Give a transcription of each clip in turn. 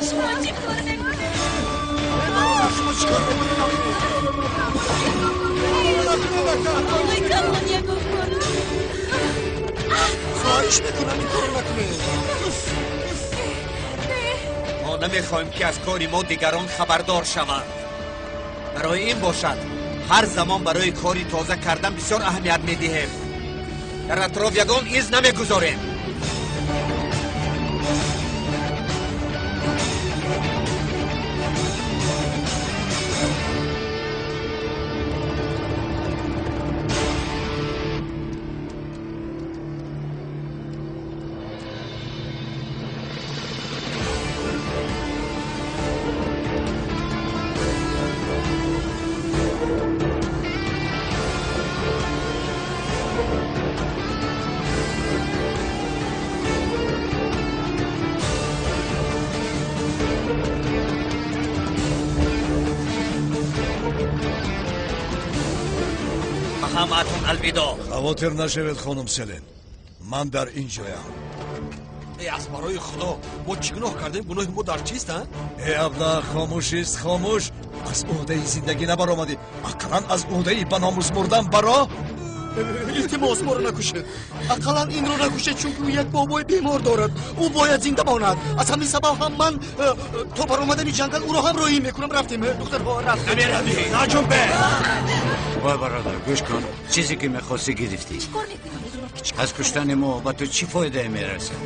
Шумо чӣ кор мекунед? Шумо чӣ кор мекунед? Хоҳиш мекунам ин корро накунед. Мо намехоҳем ки аз кори мо дигарон хабардор шаванд. Барои ин бошад ҳар замон барои кори тоза кардан бисёр аҳамият медиҳем. Дар атроф ягон из намегузорем. Хавотир нашавед, хонум Селен. Ман дар ин ҷоям. Э, аз барои Худо, мо чӣ гуноҳ кардем? Гуноҳи мо дар чист, а? Э, абла, хомӯшист, хомӯш. Аз уҳдаи зиндагӣ набаромадӣ. Ақаллан аз уҳдаи ба номус мурдан баро. Илтимос, моро накушед. Ақаллан инро накушед, чунки ӯ як бобои бемор дорад. Ӯ бояд зинда монад. Аз ҳамин сабаб ҳам ман то баромадани ҷангал ӯро ҳамроҳӣ мекунам. Рафтем, духтарҳо, рафтем. Намеравӣ. Наҷунбе! Вой бародар, гӯш кун. Чизе ки мехости гирифтӣ. Чӣ кор мекунӣ? Аз куштани мо ба ту чӣ фоидае мерасад?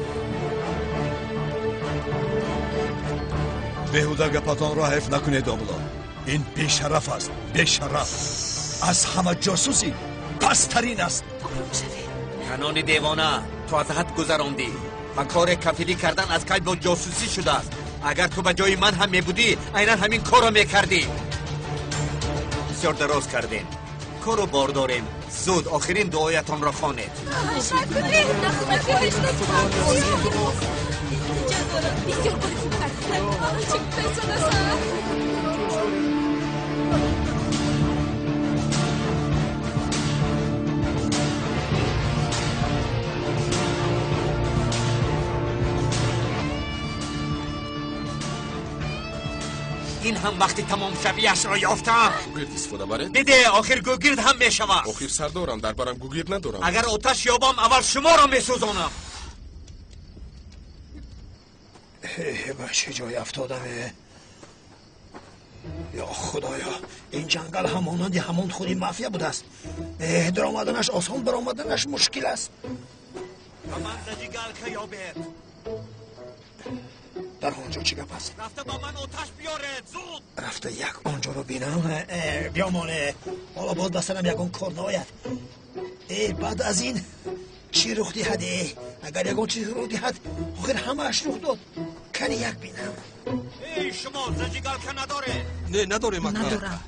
Беҳуда гапатонро ҳайф накунед, домуло. Ин бешараф аст, бешараф. Аз ҳама ҷосуси пасттарин аст. Ором шавед. Канони девона, ту аз ҳад гузарондӣ. Ба кори кафилӣ кардан аз кай бо ҷосусӣ шудааст. Агар ту ба ҷои ман ҳам мебудӣ, айнан ҳамин корро мекардӣ. Бисёр дароз кардем. Кору бор дорем. Зуд охирин дуоятонро хонед. Бисёр кори хуб кардед. Чӣ гуфтаистодасан? Ин ҳам вақти тамомшавиашро ёфтам. Гугирд истифода баред? Биде, охир гугирд ҳам мешавад. Охир сардорам, дар барам гугирд надорам. Агар оташ ёбам, аввал шуморо месӯзонам. Ба чӣ ҷой афтодам? Ё Худоё, ин ҷангал ҳам монанди ҳамон худи мафия будааст. Даромаданаш осон, баромаданаш мушкил аст. Ба ман зажигалка ёбед. Дар он ҷо чӣ гап аст? Рафта ба ман оташ биёред, зуд! Рафта як он ҷоро бинам. Биёмоне, ҳоло боз ба сарам ягон кор наояд. Баъд аз ин чӣ рух диҳад? Агар ягон чиз рух диҳад, охир ҳамааш рух дод. Кани як бинам. Эй, шумо зажигалка надоред? Не, надорем, ака. Надорам.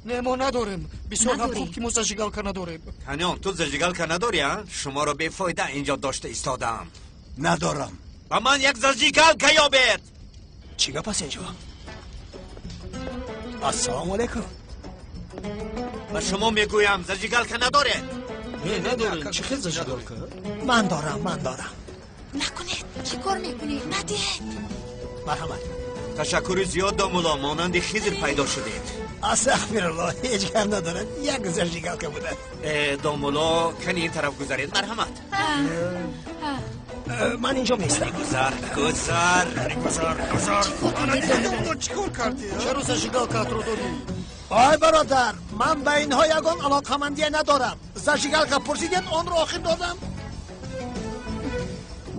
Не, мо надорем. Бисёр ҳам Надорем. хуб ки мо зажигалка надорем. Канён, ту зажигалка надорӣ, а? Шуморо бефоида инҷо дошта истодаам. Надорам. Ба ман як зажигалка ёбед! Чӣ гап аст инҷо? Ассалому алайкум. Ба шумо мегӯям, зажигалка надоред? Не, надорем. Чӣ хел зажигалка? Ман дорам, ман дорам. Накунед. Чӣ кор мекунед? Надиҳед. Марҳамат. Ташаккури зиёд, домуло, монанди Хизр пайдо шудед. Астағфирулло, ҳеҷ гап надорад. Як зажигалка будааст. Домуло, кани ин тараф гузаред. Марҳамат. Ман инҷо меистам. Гузар, гузар. Гузар, гузар. Чӣ кор кардӣ? Чаро зажигалкаатро додӣ? Ой бародар, ман ба инҳо ягон алоқамандие надорам. Зажигалка пурсидед, онро охир додам.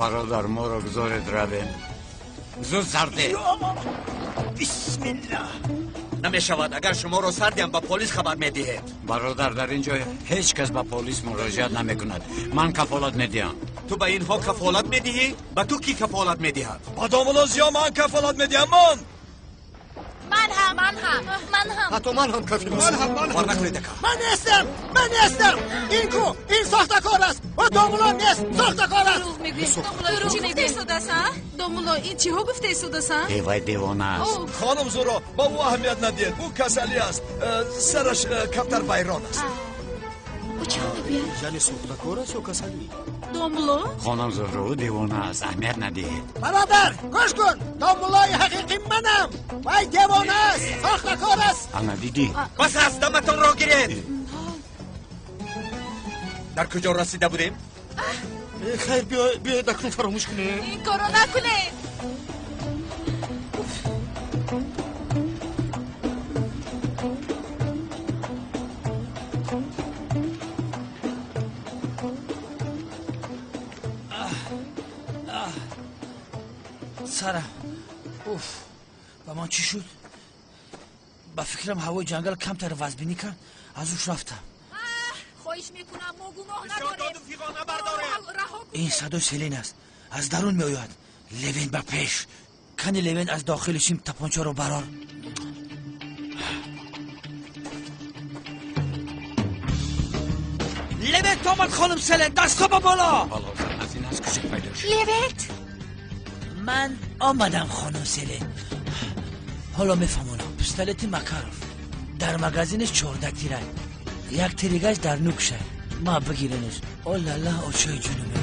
Бародар, моро гузоред равем. Зуд сарде. Бисмиллаҳ. Намешавад, агар шуморо сардиам ба полис хабар медиҳед. Бародар, дар ин ҷой ҳеҷ кас ба полис муроҷиат намекунад. Ман кафолат медиҳам. Ту ба инҳо кафолат медиҳӣ? Ба ту кӣ кафолат медиҳад? Ба домуло Зиё ман кафолат медиҳам, ман. Ман ҳам, ман ҳам, ман ҳам. Ҳатто ман ҳам кафил ҳастам. Бовар накунед, ака. Ман нестам, ман нестам. Ин ку, ин сохтакор аст. Ва домуло нест, сохтакор аст. Дурӯғ мегӯед. Дурӯғ чӣ гуфтаистодасан? Домуло, ин чиҳо гуфтаистодасан? Э, вай девона аст. Хонум Зуро, ба ӯ аҳамият надиҳед. Ӯ касалӣ аст. Сараш камтар вайрон аст. Ӯ чиҳо мегӯяд? мегӯяд. Яъне сохтакор аст ё касалӣ? Домулло? Хонум Зуҳро, ӯ девона аст, аҳамият надиҳед. Бародар, гӯш кун, домуллои ҳақиқӣ манам. Вай девона аст, сохтакор аст. Ана дидӣ? Бас аст, даматонро гиред. Дар куҷо расида будем? Хайр, биёед акнун фаромӯш кунем. Ин корро накунед. Сарам, уф, ба ман чӣ шуд? Ба фикрам ҳавои ҷангал камтар вазбинӣ кард, аз ҳуш рафтам. Хоҳиш мекунам, мо гуноҳ надорем. Ин садои Селин аст, аз дарун меояд. Левин ба пеш. Кани Левин аз дохили шим тапончаро барор. Левент омад, хонум Селин, дастҳо ба боло. Балозан, аз ин аз куҷо пайдо шуд? Левент! Ман омадам, хонум Селин. Ҳоло мефаҳмонам. Пистолети Макаров дар магазинаш 14 тира, як тиригаш дар нукша. Ма бигиренаш. Олала, очои ҷунуме.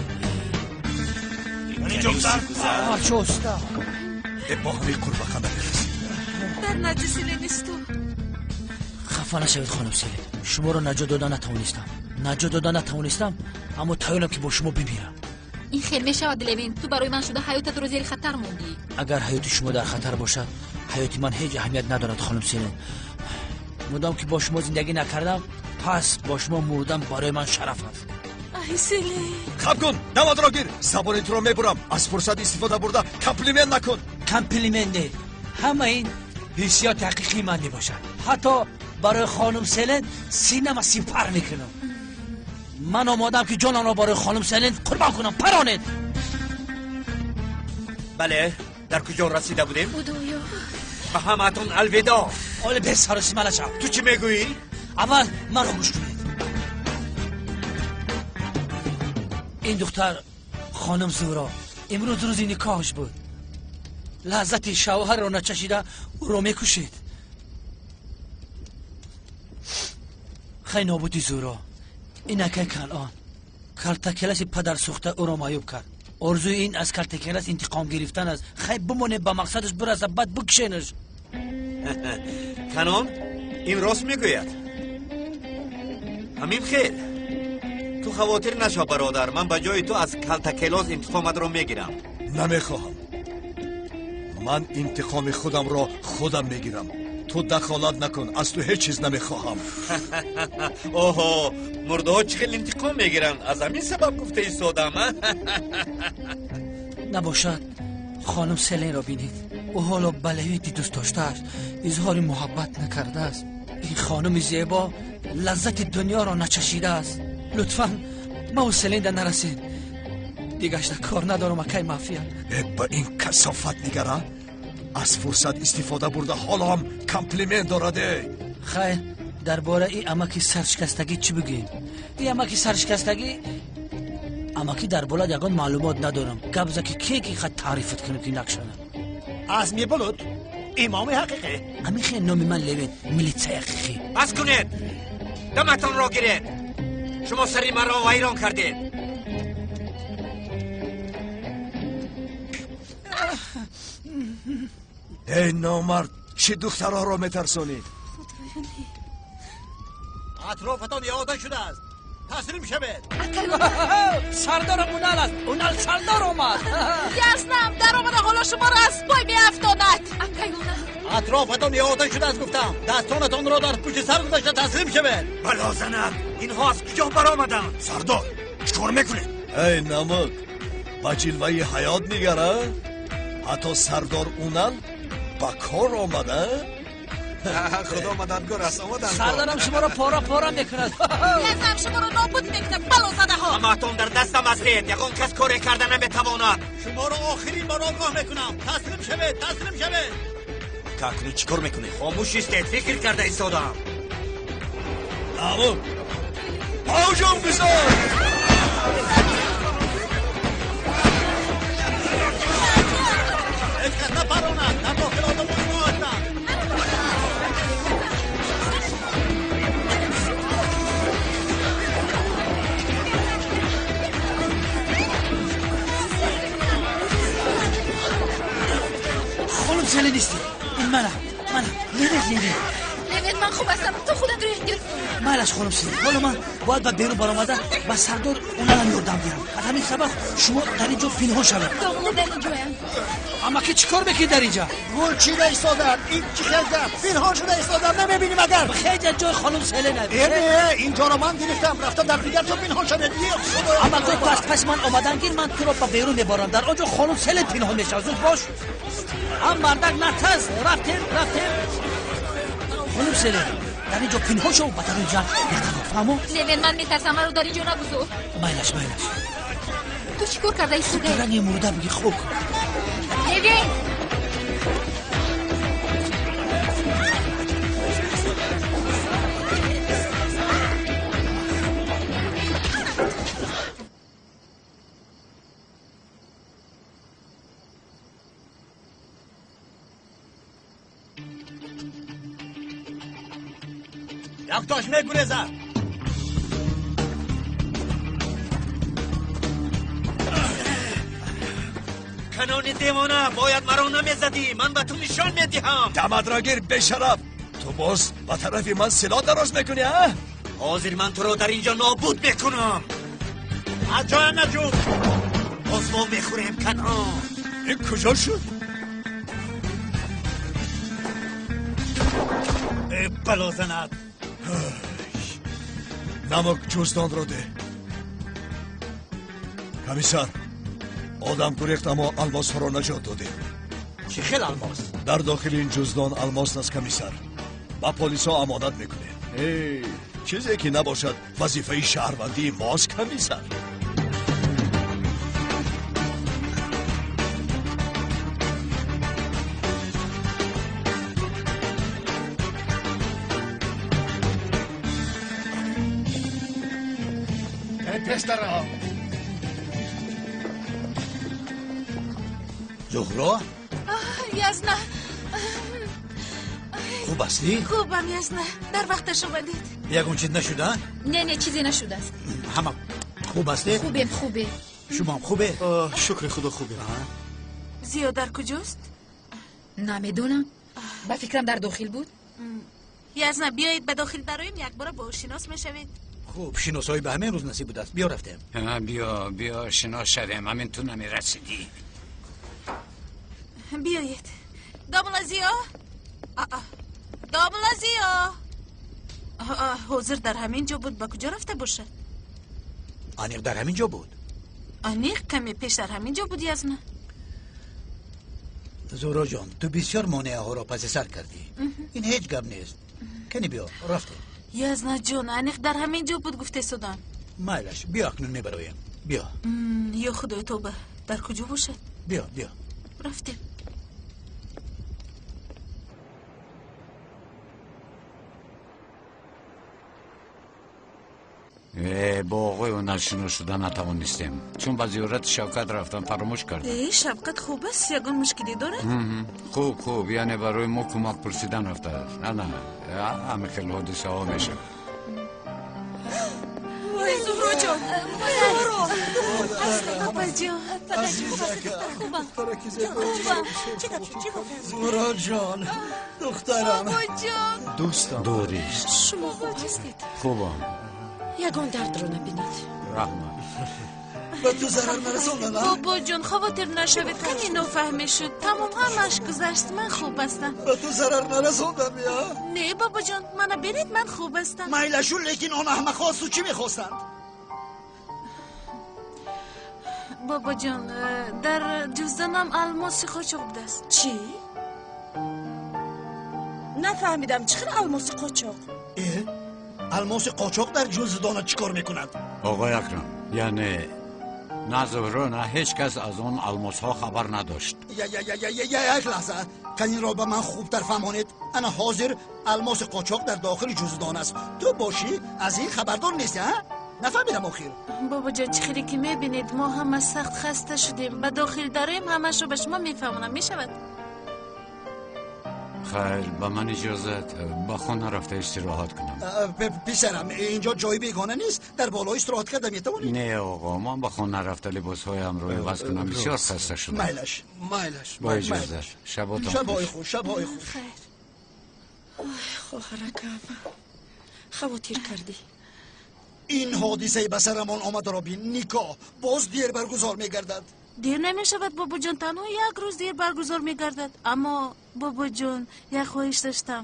Чо уста? Бо ҳамин қурбақа намерасӣ. Дар наҷи Селин исто. Хафа нашавед, хонум Селин. Шуморо наҷот дода натавонистам. Наҷот дода натавонистам, аммо тайёрам ки бо шумо бимирам. Ин хел мешавад, Левин. Ту барои ман шуда ҳаётатро зери хатар мондӣ. Агар ҳаёти шумо дар хатар бошад, ҳаёти ман ҳеҷ аҳамият надорад, хонум Селин. Мудом ки бо шумо зиндагӣ накардам, пас бо шумо мурдан барои ман шараф аст. Ай, Селин! Хаб кун, даматро гир, забони туро мебурам. Аз фурсат истифода бурда комплимент накун. Комплимент не, ҳама ин ҳиссиёти ҳақиқии ман мебошад. Ҳатто барои хонум Селин синама сипар мекунам. Ман омодам ки ҷонамро барои хонум Селин қурбон кунам. Паронед. Бале, дар куҷо расида будем? Худоё! Ба ҳамаатон алвидоъ. Оле, бесаросима нашав. Ту чӣ мегӯӣ? Аввал маро гӯш кунед. Ин духтар хонум Зуҳро имрӯз рӯзи никоҳаш буд. Лаззати шавҳарро начашида ӯро мекушед. Хай нобуди Зуҳро. Ин акай Канъон калтакеласи падарсӯхта ӯро маъюб кард. Орзуи ин аз калтакелас интиқом гирифтан аст. Хай бимонед, ба мақсадаш бираса, баъд бикушенаш. Канъон ин рост мегӯяд. Ҳамин хел. Ту хавотир нашав, бародар. Ман ба ҷои ту аз калтакелос интиқоматро мегирам. Намехоҳам. Ман интиқоми худамро худам мегирам. Ту дахолат накун, аз ту ҳеҷ чиз намехоҳам. Оҳо, мурдаҳо чӣ хел интиқом мегиранд? Аз ҳамин сабаб гуфта истодам. Набошад, хонум Селинро бинед. Ӯ ҳоло ба Левинти дӯст доштааст, изҳори муҳаббат накардааст. Ин хонуми зебо лаззати дунёро начашидааст. Лутфан маву Селинда нарасед. Дигашта кор надорам, акай мафия. Ба ин касофат нигара. Аз фурсат истифода бурда ҳоло ҳам комплимент дорад. Хайр, дар бораи амаки саршикастагӣ чӣ бигӯем? Ин амаки саршикастагӣ, амаки дар болад ягон маълумот надорам. Гап за ки ке ки хат таърифат кунем ки накшана. Аз мебулуд имоми ҳақиқӣ. Ҳамин хел номи ман Левин, милитсияи ҳақиқӣ. Бас кунед, даматонро гиред. Шумо сари маро вайрон кардед. Эй номард, чӣ духтароро метарсонӣ? Атрофатон иода шудааст. Таслим шавед. Сардорам Унал аст. Унал сардор омад. Яснам, даромада ҳоло шуморо аз пой меафтонад. Атрофатон иода шудааст, гуфтам. Дастонатонро дар пушти сар гузошта таслим шавед. Балозанак, инҳо аз куҷо баромаданд? Сардор, чӣ кор мекунед? Эй намак, ба ҷилваи ҳаёт нигара. Ҳатто сардор Унал ба кор омада. Худо мададгор аст, омаданд. Сардарам шуморо пора пора мекунад. Язам шуморо нобуд мекунад, балозадаҳо. Ҳамаатон дар дастам ҳастед. Ягон кас коре карда наметавонад. Шуморо охирин бор огоҳ мекунам. Таслим шавед, таслим шавед. Акнун чӣ кор мекунед? Хомӯш истед, фикр карда истодам. Намук, ҳуҷум бизор! Ҳеҷ кас напаронад, дар дохил одамони мо ҳастанд. Селен нестӣ. Ин манам, манам. Левен, Левен. Левен, ман хуб ҳастам. Ту худатро эҳтиёт кун. Майлаш, хонум Селен. Ҳоло ман бояд ба берун баромада ба сардор Уналам ёрдам диҳам. Аз ҳамин сабаб шумо дар ин ҷо пинҳон шавед. Домла дар ин ҷоям. Амаки чӣ кор мекунӣ дар инҷа? Гул чида истодам. Ин чӣ хел гап? Пинҳон шуда истодам, намебинем агар. Хеле ҷои хонум Селен. Не, ин ҷоро ман гирифтам. Рафта дар дигар ҷо пинҳон шавед. Амаки ту аз паси ман омадан гир, ман туро ба берун мебарам. Дар он ҷо хонум Селен пинҳон мешавад. Зуд бош. Ам мардак натаз. Рафтем, рафтем. Хонум Селен, дар ин ҷо пинҳон шав, ба дарун ҷанг натаро. Фаҳмо? Левен, ман метарсам, маро дар ин ҷо нагузор. Майлаш, майлаш. Ту чӣ кор карда истодаӣ? Ранги мурда бигир, хуб. Левен! Яктош мегурезад. Канони девона, бояд маро намезадӣ. Ман ба ту нишон медиҳам. Даматро гир, бешараф. Ту боз ба тарафи ман силоҳ дароз мекунӣ, а? Ҳозир ман туро дар инҷо нобуд мекунам. Аз ҷоям наҷӯ. Боз мо мехӯрем, Канон. Ин куҷо шуд? Бало занад. Намак ҷуздонро деҳ. Комиссар, одам гурехт, аммо алмосҳоро наҷот додем. Чӣ хел алмос? Дар дохили ин ҷуздон алмос аст, комиссар. Ба полисҳо амонат мекунем. Эй, чизе ки набошад вазифаи шаҳрвандии мост, комиссар. Зуҳро? Язна. Хуб ҳастӣ? Хубам, Язна. Дар вақташ омадед. Ягон чиз нашуда? Не, не, чизе нашудааст. Ҳама хуб ҳастед? Хубем, хубем. Шумоам хубе? Шукри худо, хубем. Зиё дар куҷост? Намедонам. Ба фикрам дар дохил буд. Язна, биёед ба дохил дароем, якбора бо ӯ шинос мешавед. Хуб, шиносоӣ ба ҳамин рӯз насиб будааст. Биё рафтем. Биё, биё, шинос шавем. Ҳамин ту намерасидӣ. Биёед. Домла Зиё? Домла Зиё? Ҳозир дар ҳамин ҷо буд, ба куҷо рафта бошад? Аниқ дар ҳамин ҷо буд. Аниқ каме пеш дар ҳамин ҷо буд, Язна. Зуҳроҷон, ту бисёр монеаҳоро паси сар кардӣ. Ин ҳеҷ гап нест. Кани биё, рафтем. Язна ҷон, аниқ дар ҳамин ҷо буд, гуфтесудам. Майлаш, биё акнун мебароем. Биё. Ё худои тоба, дар куҷо бошад? Биё, биё. Рафтем. Бо оғои Унал шинос шуда натавонистем, чун ба зиёрати Шавкат рафтам, фаромӯш кардам. Э, Шавкат хуб аст? Ягон мушкилӣ дорад? Хуб, хуб, яъне барои мо кӯмак пурсидан рафтааст. На, на, ҳамин хел ҳодисаҳо мешавад. Вой, Зуҳроҷон, Зуҳро, папаҷон, хубам, хубам. Зуҳроҷон, духтарам. Бобоҷон. Дӯстам. Дурист. Шумо хуб ҳастед? Хубам. Ягон дардро набинед. Раҳмат. Ба ту зарар нарасондам? Бобоҷон, хавотир нашавед, каме нофаҳмӣ шуд. Тамом, ҳамааш гузашт, ман хуб ҳастам. Ба ту зарар нарасондам, я? Не, бобоҷон, мана бинед, ман хуб ҳастам. Майлашу, лекин он аҳмақҳо аз ту чӣ мехостанд? Бобоҷон, дар ҷуздонам алмоси қочоқ будааст. Чӣ? Нафаҳмидам, чӣ хел алмоси қочоқ? Алмоси қочоқ дар ҷуздона чӣ кор мекунад? Оғои Акрам, яъне на Зуҳро, на ҳеҷ кас аз он алмосҳо хабар надошт. Як лаҳза, канинро ба ман хубтар фаҳмонед. Ана ҳозир алмоси қочоқ дар дохили ҷуздон аст. Ту бошӣ аз ин хабардор нестӣ, а? Нафаҳмидам охир. Бобоҷон, чӣ хеле ки мебинед, мо ҳама сахт хаста шудем. Ба дохил дароем, ҳамаашро ба шумо мефаҳмонам. Мешавад? Хайр, ба ман иҷозат, ба хона рафта истироҳат кунам. Писарам, инҷо ҷои бегона нест, дар боло истироҳат карда метавонӣ. Не оғо, ман ба хона рафта либосҳоямро иваз кунам, бисёр хаста шудам. Майлаш, майлаш. Бо иҷозат, шаботон хуш. Шабҳои хуш, шабҳои хуш. Хайр. Ой, хоҳаракам, хавотир кардӣ. Ин ҳодисаи ба сарамон омадаро бин, никоҳ боз дер баргузор мегардад. Дер намешавад, бобоҷон, танҳо як рӯз дер баргузор мегардад. Аммо бобоҷон, як хоҳиш доштам.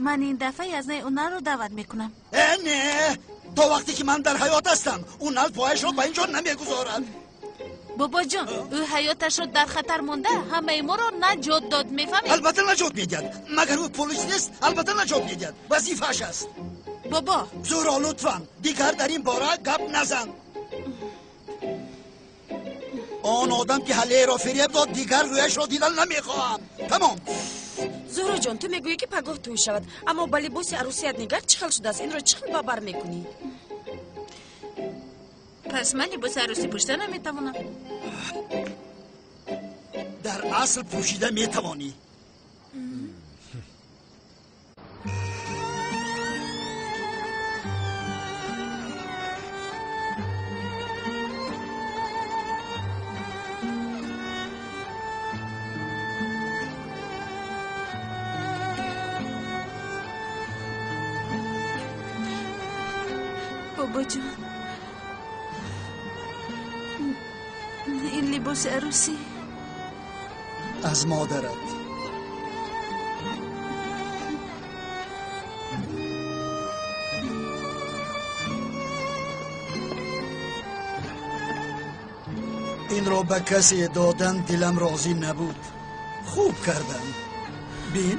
Ман ин дафъа Язнаи Уналро даъват мекунам. Э, не, то вақте ки ман дар ҳаёт ҳастам, Унал пояшро ба ин ҷо намегузорад. Бобоҷон, ӯ ҳаёташро дар хатар монда, ҳамаи моро наҷот дод, мефаҳмед? Албатта наҷот медиҳад. Магар ӯ полис нест? Албатта наҷот медиҳад. Вазифааш аст. Бобо. Зуҳро, лутфан, дигар дар ин бора гап назан. Он одам ки ҳалеро фиреб дод, дигар рӯяшро дидан намехоҳам. Тамом. Зуҳроҷон, ту мегӯӣ ки пагоҳ тӯй шавад, аммо ба либоси арӯсият нигар чӣ хел шудааст? Инро чӣ хел ба бар мекунӣ? Пас ман либоси арӯсӣ пӯшида наметавонам. Дар асл пӯшида метавонӣ. Бобоҷон, ин либоси арӯсӣ аз модарат. Инро ба касе додан дилам розӣ набуд. Хуб кардам. Бин,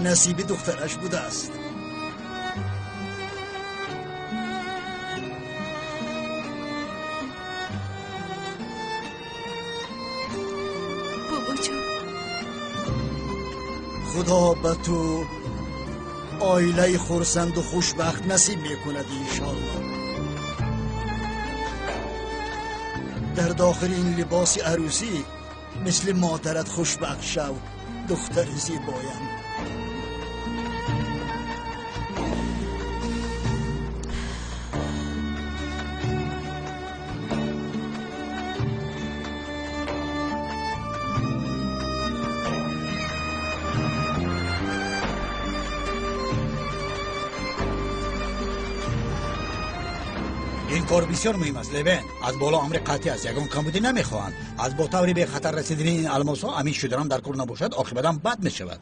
насиби духтараш будааст. Худо ба ту оилаи хурсанду хушбахт насиб мекунад, иншоаллоҳ. Дар дохили ин либоси арӯсӣ мисли модарат хушбахт шав, духтари зебоям. Ин кор бисёр муҳим аст, Левен. Аз боло амри қатъӣ аст, ягон камбудӣ намехоҳанд. Аз бо таври бехатар расидани ин алмосҳо амин шуданам дар кор набошад, оқибатам бад мешавад.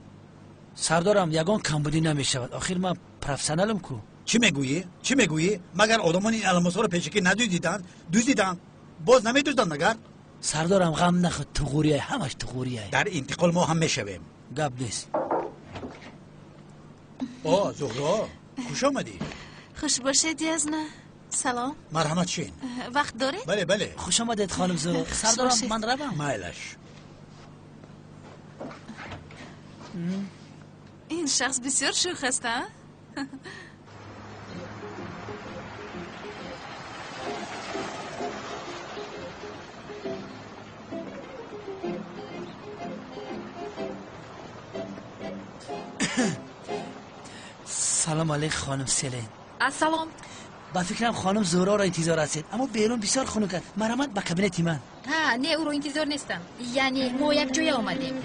Сардорам, ягон камбудӣ намешавад. Охир ман профессионалам ку. Чӣ мегӯӣ? Чӣ мегӯӣ? Магар одамон ин алмосҳоро пешакӣ надуздиданд? Дуздиданд. Боз намедузданд магар? Сардорам, ғам нахӯр, туғурияй, ҳамаш туғурияй. Дар интиқол мо ҳам мешавем. Гап нест. О, Зуҳро, хуш омадӣ. Хуш бошед, Язна. Салом. Марҳамат, шин. Вақт доред? Бале, бале. Хуш омадед, хоним Зуҳро. Сардорам, ман равам. Майлаш. Ин шахс бисёр шӯх аст, а? Салом алейк, хоним Селен. Ассалом. Ба фикрам хоним Зуҳроро интизор ҳастед, аммо берун бисёр хунук аст. Марҳамат ба кабинети ман. Ҳа, не, ӯро интизор нестам. Яъне мо якҷоя омадем.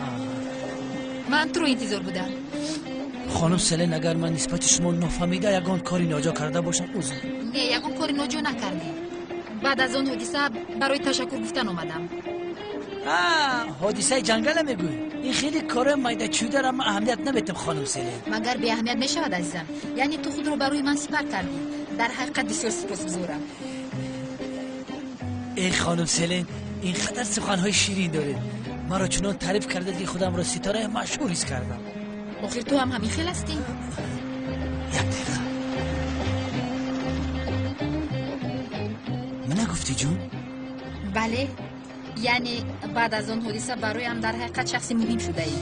Ман туро интизор будам. Хоним Селен, агар ман нисбати шумо нофаҳмида ягон кори ноҷо карда бошам, узр. Не, ягон кори ноҷо накардӣ. Баъд аз он ҳодиса барои ташаккур гуфтан омадам. Ҳодисаи ҷангала мегӯӣ? Ин хеле кори майдачӯдаро ман аҳамият наметам, хоним Селен. Магар беаҳамият мешавад, азизам? Яъне ту худро барои ман сипар кардӣ. Дар ҳақиқат бисёр сипосгузорам. Эй хоним Селен, ин қадар суханҳои ширин доред. Маро чунон таъриф кардед, ки худамро ситораи машҳур ҳис кардам. Охир ту ҳам ҳамин хел ҳастӣ? Як дақиқа. Мана гуфтӣ, ҷун? Бале, яъне баъд аз он ҳодиса бароям дар ҳақиқат шахси муҳим шудаӣ.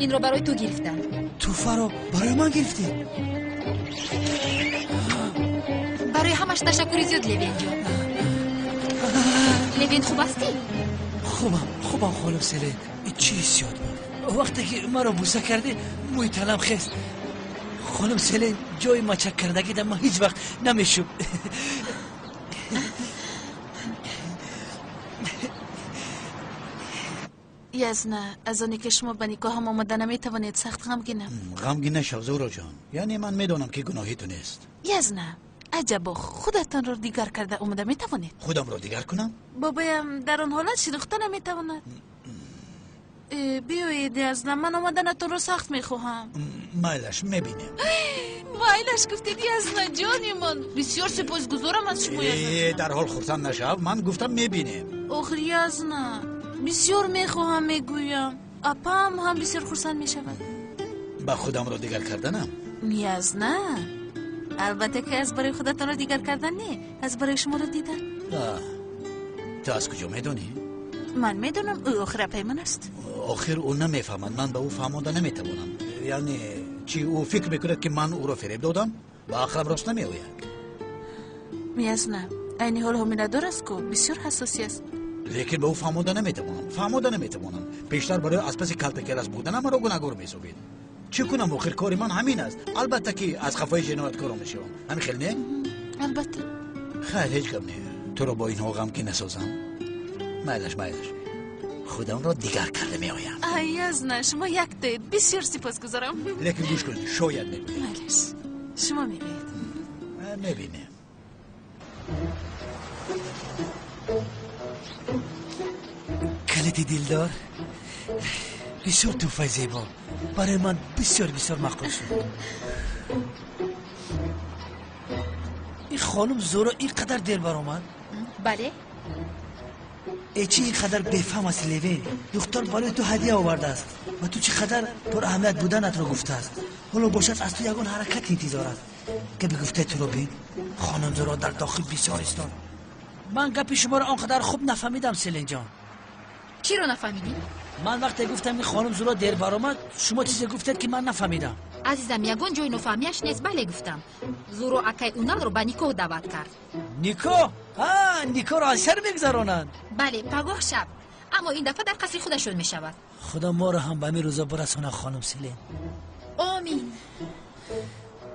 Инро барои ту гирифтам. Тӯҳфаро барои ман гирифтӣ? Барои ҳамаш ташаккури зиёд, Левенҷон. Левен, хуб ҳастӣ? Хубам, хубам хонум Селин. Чӣ ҳиссиёт буд? Вақте ки маро бӯса кардӣ, мӯи танам хест. Хонум Селин, ҷои мачак кардагида ман ҳеҷ вақт намешуб. Язна, аз оне ки шумо ба никоҳам омада наметавонед, сахт ғамгинам. Ғамгин нашав, Зуроҷон. Яъне ман медонам ки гуноҳи ту нест. Язна, аҷабо, худатонро дигар карда омада метавонед? Худамро дигар кунам? Бобоям дар он ҳолат шинохта наметавонад. Биёед, Язна, ман омаданатонро сахт мехоҳам. Майлаш, мебинем. Майлаш гуфтед, Язна ҷони ман. Бисёр сипосгузорам аз шумо, Язна. Дар ҳол хурсанд нашав, ман гуфтам мебинем. Охир, Язна, бисёр мехоҳам, мегӯям. Апам ҳам бисёр хурсанд мешавад. Ба худамро дигар карданам? Язна, албатта ки аз барои худатонро дигар кардан не, аз барои шуморо дидан. Ту аз куҷо медонӣ? Ман медонам, ӯ охир апаи ман аст. Охир ӯ намефаҳмад, ман ба ӯ фаҳмонда наметавонам. Яъне чӣ, ӯ фикр мекунад ки ман ӯро фиреб додам? Ба ақлам рост намеояд. Язна, айни ҳол ҳомиладор аст ку, бисёр ҳассосӣ аст. Лекин ба ӯ фаҳмонда наметавонам, фаҳмонда наметавонам. Пештар барои аз паси калтакелас буданам маро гунаҳгор меҳисобид. Чӣ кунам, охир кори ман ҳамин аст. Албатта ки аз қафои ҷинояткорон мешавам. Ҳамин хел не? Албатта. Хайр, ҳеҷ гап не. Туро бо инҳо ғамгин насозам. Майлаш, майлаш, худамро дигар карда меоям. Ай, Язна, шумо яктоед. Бисёр сипосгузорам. Лекин гӯш кун, шояд мегӯям. Майлаш, шумо мегӯед. Мебинем. Калити дилдор, бисёр тӯҳфаи зебо. Барои ман бисёр бисёр маъқул шуд. Ин хонум Зуро ин қадар дер баромад? Бале. Э, чӣ ин қадар бефаҳм аст, Левин? Духтар барои ту ҳадия овардааст ва ту чӣ қадар пураҳамият буданатро гуфтааст. Ҳоло бошад аз ту ягон ҳаракат интизор аст. Гапи гуфтаи туро бин, хонум Зуро дар дохил бисёр истод. Ман гапи шуморо он қадар хуб нафаҳмидам, Селинҷон. Чиро нафаҳмидӣ? Ман вақте гуфтам ки хонум Зуро дер баромад, шумо чизе гуфтед ки ман нафаҳмидам. Азизам, ягон ҷои нофаҳмияш нест. Бале гуфтам. Зуро акай Уналро ба никоҳ даъват кард. Никоҳ? Ҳа, никоҳро аз сар мегузаронанд. Бале, пагоҳ шаб. Аммо ин дафъа дар қасри худашон мешавад. Худо моро ҳам ба ҳамин рӯза бирасонад, хонум Селин. Омин.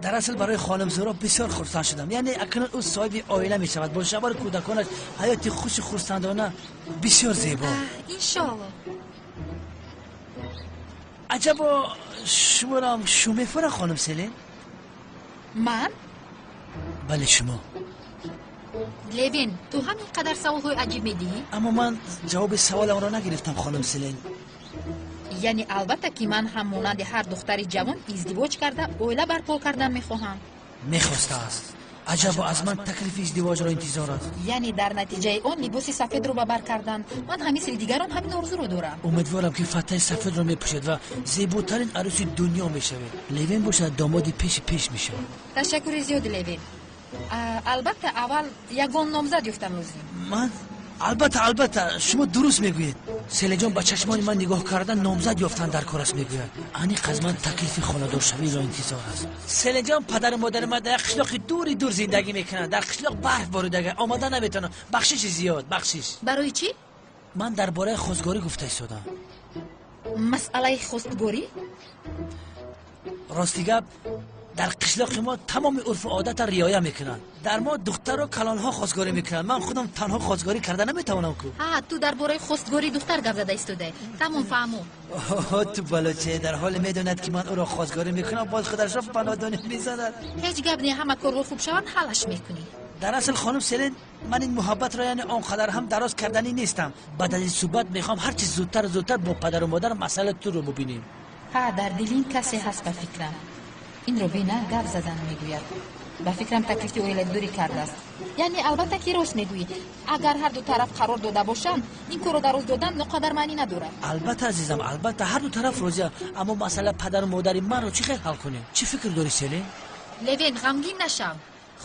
Дар асл барои хонум Зуро бисёр хурсанд шудам. Яъне акнун ӯ соҳиби оила мешавад, бо шавҳару кӯдаконаш ҳаёти хушу хурсандона бисёр зебо. Иншоалло. Аҷабо, шуморам шу мефурад, хонум Селин? Ман? Бале, шумо. Левин, ту ҳам ин қадар саволҳои аҷиб медиҳӣ? Аммо ман ҷавоби саволамро нагирифтам, хонум Селин. Яъне албатта ки ман ҳам монанди ҳар духтари ҷавон издивоҷ карда оила барпо кардан мехоҳам. Мехостааст. Аҷабо, аз ман таклифи издивоҷро интизор аст. Яъне дар натиҷаи он либоси сафедро ба бар кардан. Ман ҳам мисли дигарон ҳамин орзуро дорам. Умедворам ки фаттаи сафедро мепӯшед ва зеботарин арӯси дунё мешавед. Левин бошад домоди пеши пеш мешавад. Ташаккури зиёд, Левин. Албатта аввал ягон номзад ёфтан лозим. Ман? Албатта, албатта, шумо дуруст мегӯед. Селинҷон ба чашмони ман нигоҳ карда номзад ёфтан дар кор аст мегӯяд. Аниқ аз ман таклифи хонадоршавиро интизор аст. Селинҷон, падару модари ман дар як қишлоқи дури дур зиндагӣ мекунанд. Дар қишлоқ барф боридага, омада наметавонам. Бахшиши зиёд, бахшиш. Барои чӣ? Ман дар бораи хостгорӣ гуфта истодам. Масъалаи хостгорӣ? Рости гап, дар қишлоқи мо тамоми урфу одатро риоя мекунанд. Дар мо духтару калонҳо хостгорӣ мекунанд. Ман худам танҳо хостгорӣ карда наметавонам ку. Ҳа, ту дар бораи хостгории духтар гап зада истодаӣ. Тамом, фаҳму. Ту балоче, дар ҳоле медонад ки ман ӯро хостгорӣ мекунам, боз худашро панодонӣ мезанад. Ҳеҷ гап не, ҳама корҳо хуб шаванд, ҳаллаш мекунӣ. Дар асл хонум Селин, ман ин муҳаббатро яъне он қадар ҳам дароз карданӣ нестам. Баъд аз ин суҳбат мехоҳам ҳарчи зудтару зудтар бо падару модар масъалаи туро бубинем. Ҳа, дар дили ин касе ҳаст ба фикрам. Инро бина гап задан мегӯяд. Ба фикрам таклифи оиладорӣ кардааст. Яъне албатта ки рост мегӯӣ. Агар ҳар ду тараф қарор дода бошанд, ин корро дароз додан ноқадар маънӣ надорад. Албатта азизам, албатта ҳар ду тараф розианд. Аммо масъала падару модари манро чӣ хел ҳал кунем? Чӣ фикр дорӣ, Селин? Левин, ғамгин нашав.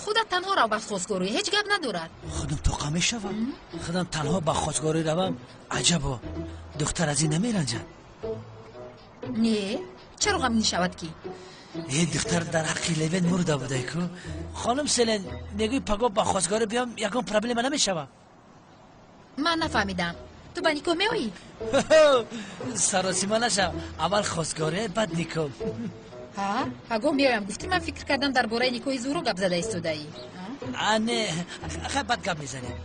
Худат танҳо рав ба хостгорӣ, ҳеҷ гап надорад. Худам тоқа мешавам. Худам танҳо ба хостгорӣ равам. Аҷабо, духтар аз ин намеранҷад. Не, чаро ғамгин шавад ки? Э, духтар дар ҳаққи Левин мурда будай ку. Хонум Селин, мегӯй пагоҳ ба хостгорӣ биём, ягон проблема намешавад? Ман нафаҳмидам. Ту ба никоҳ меоӣ? Саросима нашав, аввал хостгорӣ, баъд никоҳ. Ҳа, пагоҳ меоям гуфтӣ, ман фикр кардам дар бораи никоҳи Зуҳро гап зада истодаӣ. А не, хай, баъд гап мезанем.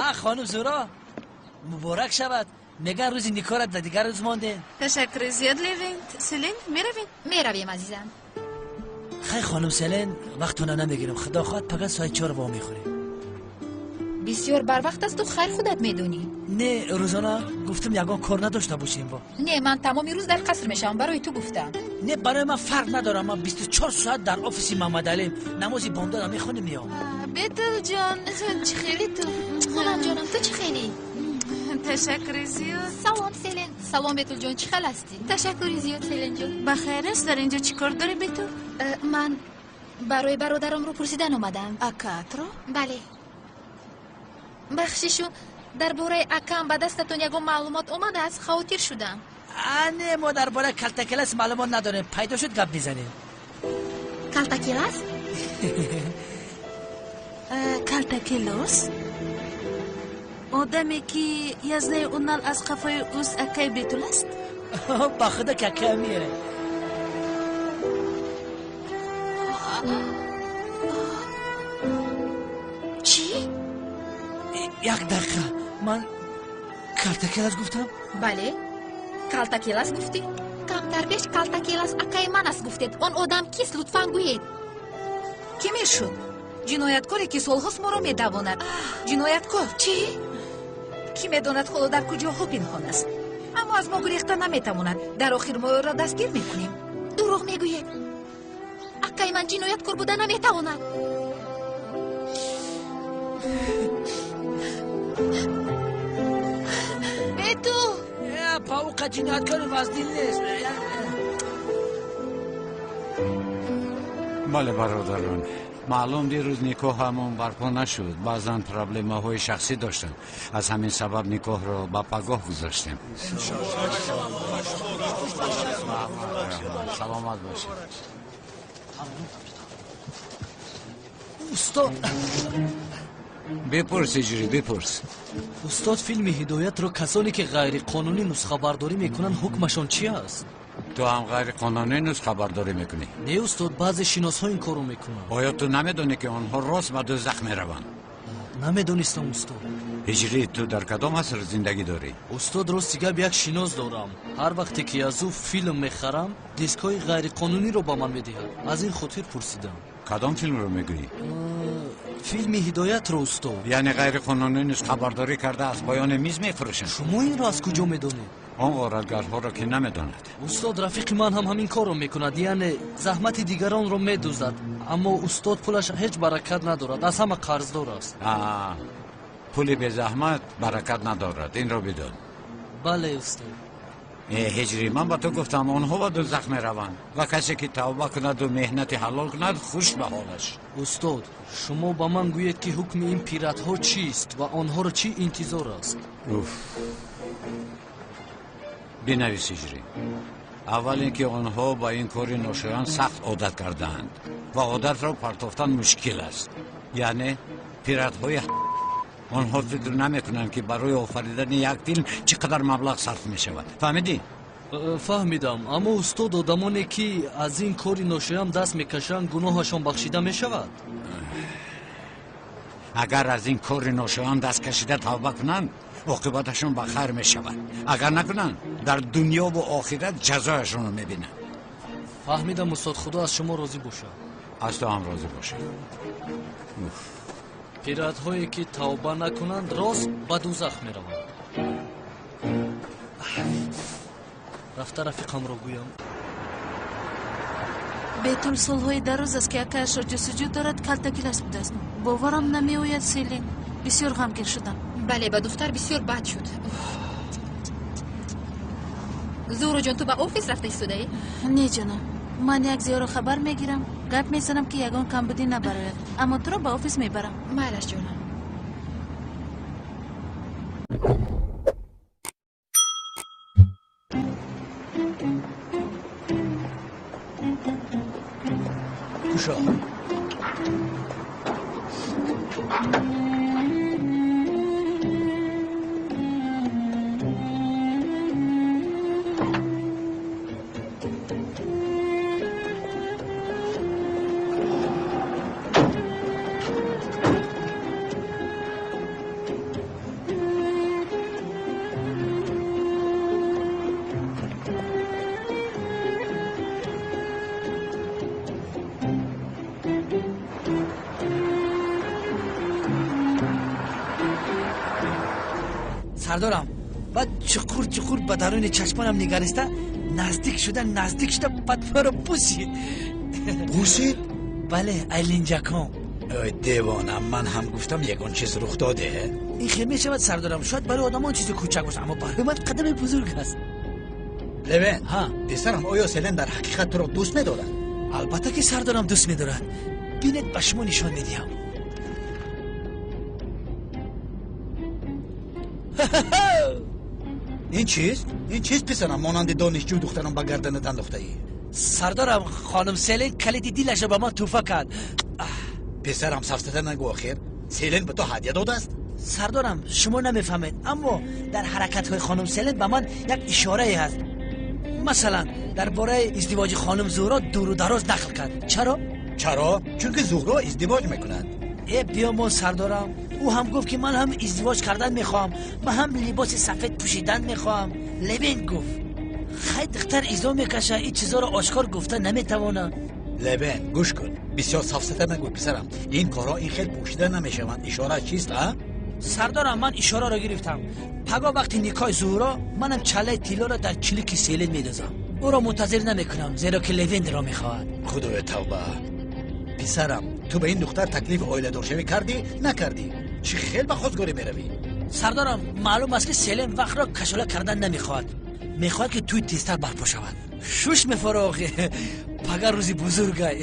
А хонум Зуҳро, муборак шавад. Меган, рӯзи никоҳра дар дигар рӯз мондем. Ташаккури зиёд, Левент. Селин, меравем? Меравем, азизам. Хай, хонум Селен, вақтона намегирам. Худо хоҳад, пага соати 4 во мехӯрем. Бисёр барвақт асту, хайр, худат медонӣ. Не, рӯзона гуфтам, ягон кор надошта бошем во. Не, ман тамоми рӯз дар қаср мешавам, барои ту гуфтам. Не, барои ман фарқ надорам, ман 24 соат дар офиси Мамадалим. Намози бомдода мехонем, меом. Бетулҷон, чӣ хели ту? Хулам, ҷонам, ту чӣ хели? Ташаккури зиёд. Салом, Селен. Салом, Бетулҷон, чӣ хел ҳастӣ? Ташаккури зиёд, Селенҷон. Ба хайр аст? Дар инҷо чӣ кор дорӣ, Бетул? Ман барои бародарамро пурсидан омадам. Акаатро? Бале. Бахшишу, дар бораи акам ба дастатон ягон маълумот омадааст? Хавотир шудам. А не, мо дар бораи Калтакелас маълумот надорем. Пайдо шуд, гап мезанем. Калтакелас? Калтакелос одаме, ки Язнаи Унал аз қафои ӯст, акаи Бетул аст? Ба худо, ки акаамие. Чӣ? Як дақиқа, ман Калтакелас гуфтам? Бале, Калтакелас гуфтӣ. Камтар пеш Калтакелас акаи ман аст гуфтед. Он одам кист, лутфан гӯед. Кӣ мешуд? Ҷинояткоре, ки солҳост моро медавонад. Ҷинояткор. Чӣ? Кӣ медонад, ҳоло дар куҷоҳо пинҳон аст, аммо аз мо гурехта наметавонад. Дар охир мо ӯро дастгир мекунем. Дурӯғ мегӯед! Акаи ман ҷинояткор буда наметавонад. Бетул! Пауқа ҷинояткори вазнин нест. Бале, бародарон, маълум, дирӯз никоҳамон барпо нашуд. Баъзан проблемаҳои шахсӣ доштам, аз ҳамин сабаб никоҳро ба пагоҳ гузоштем. Саломат бошед. Устод. Бипурс, Иҷрӣ, бипурс. Устод, филми Ҳидоятро касоне ки ғайриқонунӣ нусхабардорӣ мекунанд, ҳукмашон чи аст? Ту ҳам ғайриқонунӣ нусхабардорӣ мекунӣ? Не, устод, баъзе шиносҳо ин корро мекунанд. Оё ту намедонӣ, ки онҳо рост ба дӯзах мераванд? Намедонистам, устод. Ҳиҷрӣ, ту дар кадом аср зиндагӣ дорӣ? Устод, рости гап, як шинос дорам. Ҳар вақте ки аз ӯ филм мехарам, дискҳои ғайриқонуниро ба ман медиҳад. Аз ин хотир пурсидам. Кадом филмро мегӯӣ? Филми Ҳидоятро, устод. Яъне ғайриқонунӣ нусхабардорӣ карда, аз поёни миз мефурӯшанд? Шумо инро аз куҷо медонед? Он ғоратгарҳоро ки намедонад? Устод, рафиқи ман ҳам ҳамин корро мекунад, яъне заҳмати дигаронро медуздад. Аммо, устод, пулаш ҳеҷ баракат надорад, аз ҳама қарздор аст. Пули безаҳмат баракат надорад, инро бидон. Бале, устод. Ҳиҷрӣ, ман ба ту гуфтам, онҳо ба дӯзах мераванд ва касе ки тавба кунаду меҳнати ҳалол кунад, хуш ба ҳолаш. Устод, шумо ба ман гӯед, ки ҳукми ин пиратҳо чист ва онҳоро чӣ интизор аст? Уф, бинавис, Ҳиҷрӣ. Аввал ин ки онҳо ба ин кори ношоён сахт одат кардаанд ва одатро партофтан мушкил аст. Яъне пиратҳои онҳо фикр намекунанд, ки барои офаридани як филм чӣ қадар маблағ сарф мешавад. Фаҳмидӣ? Фаҳмидам, аммо, устод, одамоне ки аз ин кори ношоям даст мекашанд, гуноҳашон бахшида мешавад? Агар аз ин кори ношоям даст кашида тавба кунанд, оқибаташон ба хайр мешавад. Агар накунанд, дар дунёву охират ҷазояшонро мебинанд. Фаҳмидам, устод. Худо аз шумо розӣ бошад. Аз ту ҳам розӣ бошад. Пиратҳое ки тавба накунанд, рост ба дӯзах мераванд. Рафта рафиқамро гӯям. Бетул солҳои дароз аст, ки акаашро ҷустуҷӯ дорад, Калтакилас будааст. Боварам намеояд, Селин. Бисёр ғамгин шудам. Бале, ба духтар бисёр бад шуд. Зуҳроҷон, ту ба офис рафта истодаӣ? Не, ҷонам, ман як Зиёро хабар мегирам, гап мезанам, ки ягон камбудӣ набарояд, аммо туро ба офис мебарам. Майлаш, ҷонам. Кушо. Сардорам, баъд чуқур чуқур ба даруни чашмонам нигариста, наздик шуда, наздик шуда, баъд маро бусид. Бусид? Бале, ай линҷакон. Ой, девона, ман ҳам гуфтам ягон чиз рух доде. Ин хел мешавад, сардорам. Шояд барои одамон чизи кӯчак бошад, аммо барои ман қадами бузург аст. Левен, писарам, оё Селен дар ҳақиқат туро дӯст медорад? Албатта ки сардорам дӯст медорад. Бинед, ба шумо нишон медиҳам. Ин чист? Ин чист, писарам? Монанди донишҷӯ духтарам ба гарданат андохтаӣ. Сардорам, хонум Селен калиди дилашро ба ман тӯҳфа кард. Писарам, сафсата нагӯ охир. Селен ба ту ҳадя додааст? Сардорам, шумо намефаҳмед, аммо дар ҳаракатҳои хонум Селен ба ман як ишорае ҳаст. Масалан, дар бораи издивоҷи хонум Зуҳро дуру дароз нақл кард. Чаро? Чаро? Чунки Зуҳро издивоҷ мекунад. Э, биёмон, сардорам. Ӯ ҳам гуфт, ки ман ҳам издивоҷ кардан мехоҳам, ман ҳам либоси сафед пӯшидан мехоҳам. Левен гуфт: хай, духтар изо мекашад, ин чизоро ошкор гуфта наметавонад. Левен, гӯш кун, бисёр сафсата нагӯ, писарам. Ин корҳо ин хел пӯшида намешаванд. Ишора чист, а? Сардорам, ман ишораро гирифтам. Пагоҳ вақти никоҳи Зуҳро манам чаллаи тиллоро дар чилики Селен медозам. Ӯро мунтазир намекунам, зеро ки Левенро мехоҳад. Худоё, тавба. Писарам, ту ба ин духтар таклифи оиладоршавӣ кардӣ, накардӣ? Чӣ хел ба хостгорӣ меравӣ? Сардорам, маълум аст, ки Селен вақтро кашола кардан намехоҳад. Мехоҳад, ки тӯй тезтар барпо шавад. Шуш мефароғи. Пага рӯзи бузургай.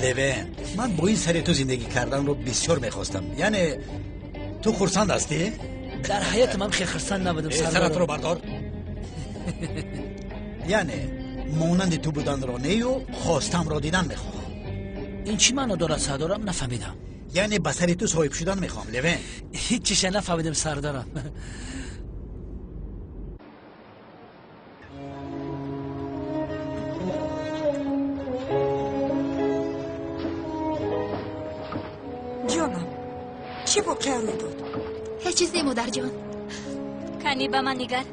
Левен, ман бо ин сари ту зиндагӣ карданро бисёр мехостам. Яъне ту хурсанд ҳастӣ? Дар ҳаётам ҳам хел хурсанд набудам, сардорам. Саратро бардор. Яъне монанди ту буданро нею хостамро дидан мехоҳам. Ин чӣ маъно дорад, сардорам? Нафаҳмидам. Яъне ба сари ту соҳиб шудан мехоҳам, Левен. Ҳеҷ чиша нафаҳмидам, сардорам. Ҷонам, чӣ воқеа рӯй дод? Ҳеҷ чиз не, модарҷон. Канӣ ба ман нигар.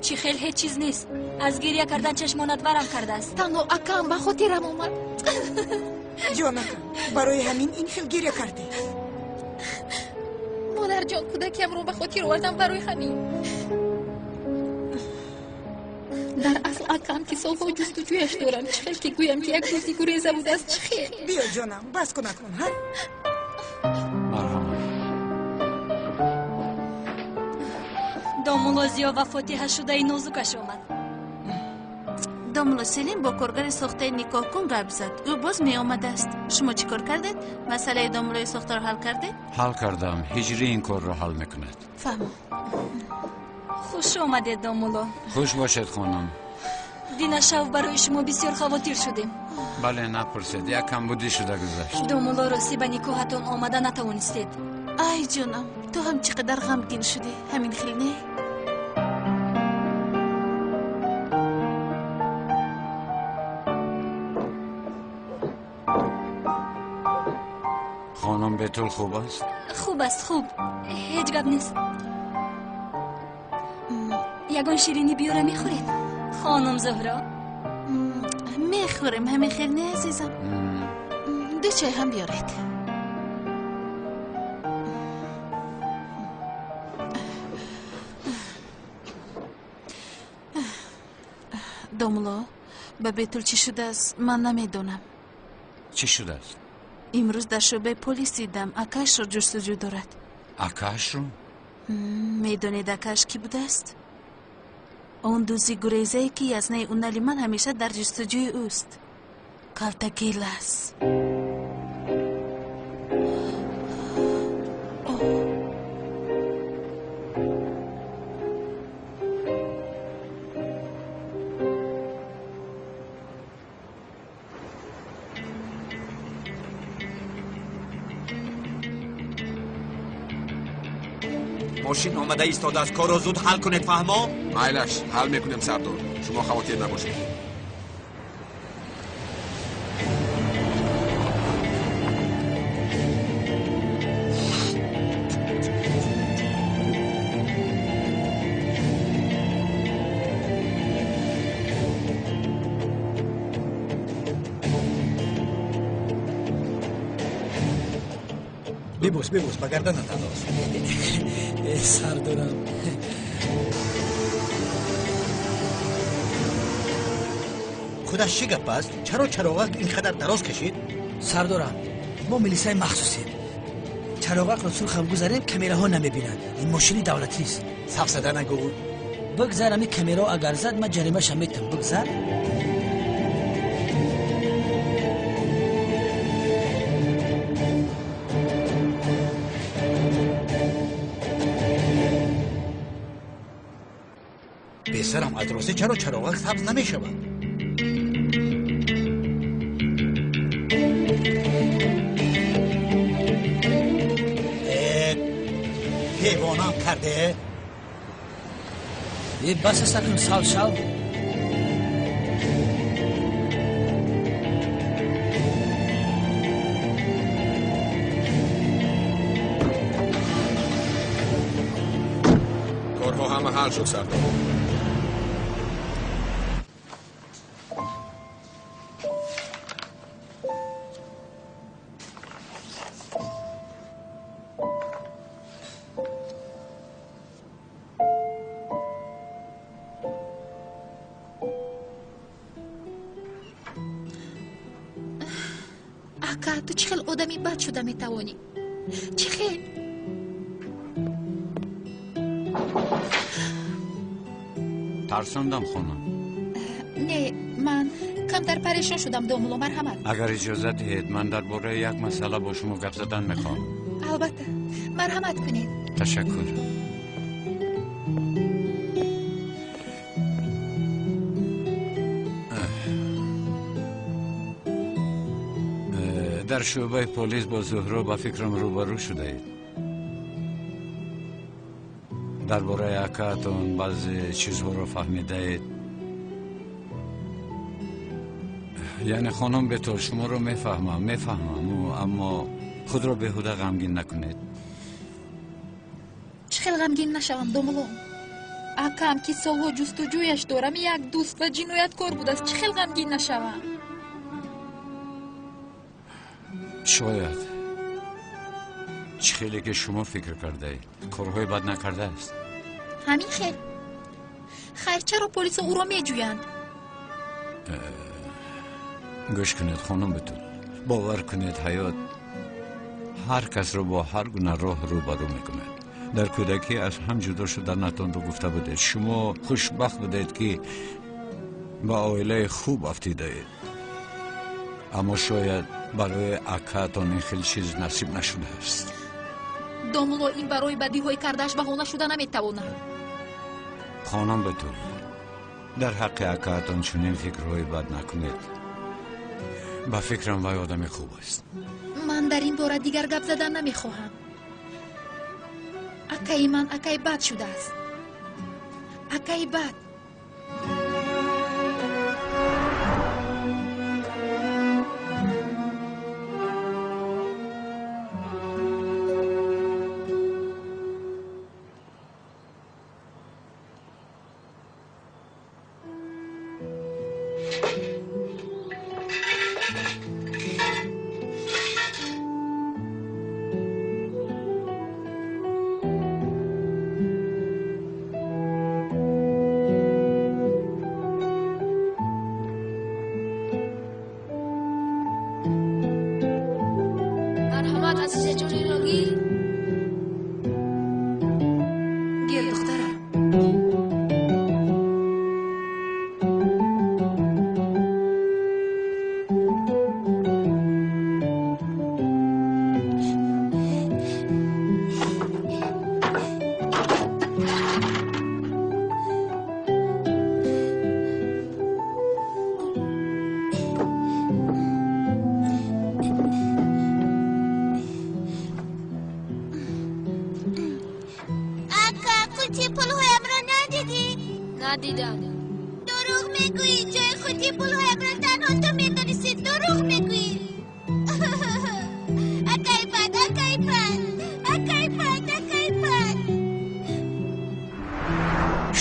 Чӣ хел ҳеҷ чиз нест. Аз гиря кардан чашмонат варам кардааст. Танҳо акам ба хотирам омад. Ҷонакам, барои ҳамин ин хел гиря кардӣ? Модарҷон, кӯдакиамро ба хотир овардам барои ҳамин. Дар асл акам, ки солҳо ҷустуҷӯяш дорам, чӣ хел ки гӯям, ки як рӯзи гуреза будааст, чӣ хел? Биё, ҷонам, бас кун акнун, ҳа? Марҳамат. Домулло Зиё ва фотиҳа шудаи нозукаш омад. Домулло Селим бо коргари сохтаи никоҳкун гап зад. Ӯ боз меомадааст. Шумо чӣ кор кардед? Масъалаи домуллои сохтаро ҳал кардед? Ҳал кардам. Ҳиҷрӣ ин корро ҳал мекунад. Фаҳмам. Хуш омадед, домулло. Хуш бошед, хонум. Динашав барои шумо бисёр хавотир шудем. Бале, напурсед, як камбудӣ шуда гузашт. Домулло, ростӣ ба никоҳатон омада натавонистед. Ай, ҷонам, ту ҳам чӣ қадар ғамгин шудӣ. Ҳамин хел не? Хонум Бетул хуб аст? Хуб аст, хуб. Ҳеҷ гап нест. Ягон ширинӣ биёра мехӯред, хонум Зуҳро? Мехӯрем, ҳамин хел не, азизам? Ду чой ҳам биёред. Домулло, ба Бетул чӣ шудааст, ман намедонам. Чӣ шудааст? Имрӯз дар шӯъбаи полис дидам, акаашро ҷустуҷӯ дорад. Акаашро? Медонед, акааш кӣ будааст? Он дузи гурезае, ки язнаи унали ман ҳамеша дар ҷустуҷӯи ӯст. Калтагелас. Мошин омада истодааст. Корро зуд ҳал кунед, фаҳмо? Майлаш, ҳал мекунем, сардор. Шумо хавотир набошед. Бибӯс, бибӯс, ба гарданат андоз. Сардорам. Худаш чӣ гап аст? Чаро чароғак ин қадар дароз кашид? Сардорам, мо милисаи махсусем. Чароғакро сурхам гузарем, камераҳо намебинанд. Ин мошини давлатист. Сафсада нагӯ. Бигзар, ами камерао агар зад, ман ҷаримаша метам. Бигзар. Бесарам, аз ростӣ чаро чароғак сабз намешавад? Девонам карде. Е, бас аст акнун, сал шав. Корҳо ҳама ҳал шуд, сардор. Ака, ту чӣ хел одами бад шуда метавонӣ? Чӣ хел? Тарсондам, хонум? Не, ман камтар парешон шудам, домулло, марҳамат. Агар иҷозат диҳед, ман дар бораи як масъала бо шумо гап задан мехоҳам. Албатта, марҳамат кунед. Ташаккур. Дар шӯъбаи полис бо Зуҳро ба фикрам рӯбарӯ шудаед. Дар бораи акаатон баъзе чизҳоро фаҳмидаед. Яъне хонум Бетол, шуморо мефаҳмам, мефаҳмам, аммо худро беҳуда ғамгин накунед. Чӣ хел ғамгин нашавам, домулло? Акам, ки солҳо ҷустуҷӯяш дорам, як дӯст ва ҷинояткор будааст. Чӣ хел ғамгин нашавам? Шояд чӣ хеле ки шумо фикр кардаед, корҳои бад накардааст. Ҳамин хел. Хайр, чаро полисо ӯро меҷӯянд? Гӯш кунед, хонум Бетул, бовар кунед, ҳаёт ҳар касро бо ҳар гуна роҳ рӯбарӯ мекунад. Дар кӯдакӣ аз ҳам ҷудо шуданатонро гуфта будед. Шумо хушбахт будед, ки ба оилаи хуб афтидаед, аммо шояд барои акаатон ин хел чиз насиб нашудааст. Домулло, ин барои бадиҳои кардааш баҳона шуда наметавонад. Хонум Бетул, дар ҳаққи акаатон чунин фикрҳои бад накунед. Ба фикрам, вай одами хуб аст. Ман дар ин бора дигар гап задан намехоҳам. Акаи ман акаи бад шудааст. Акаи бад.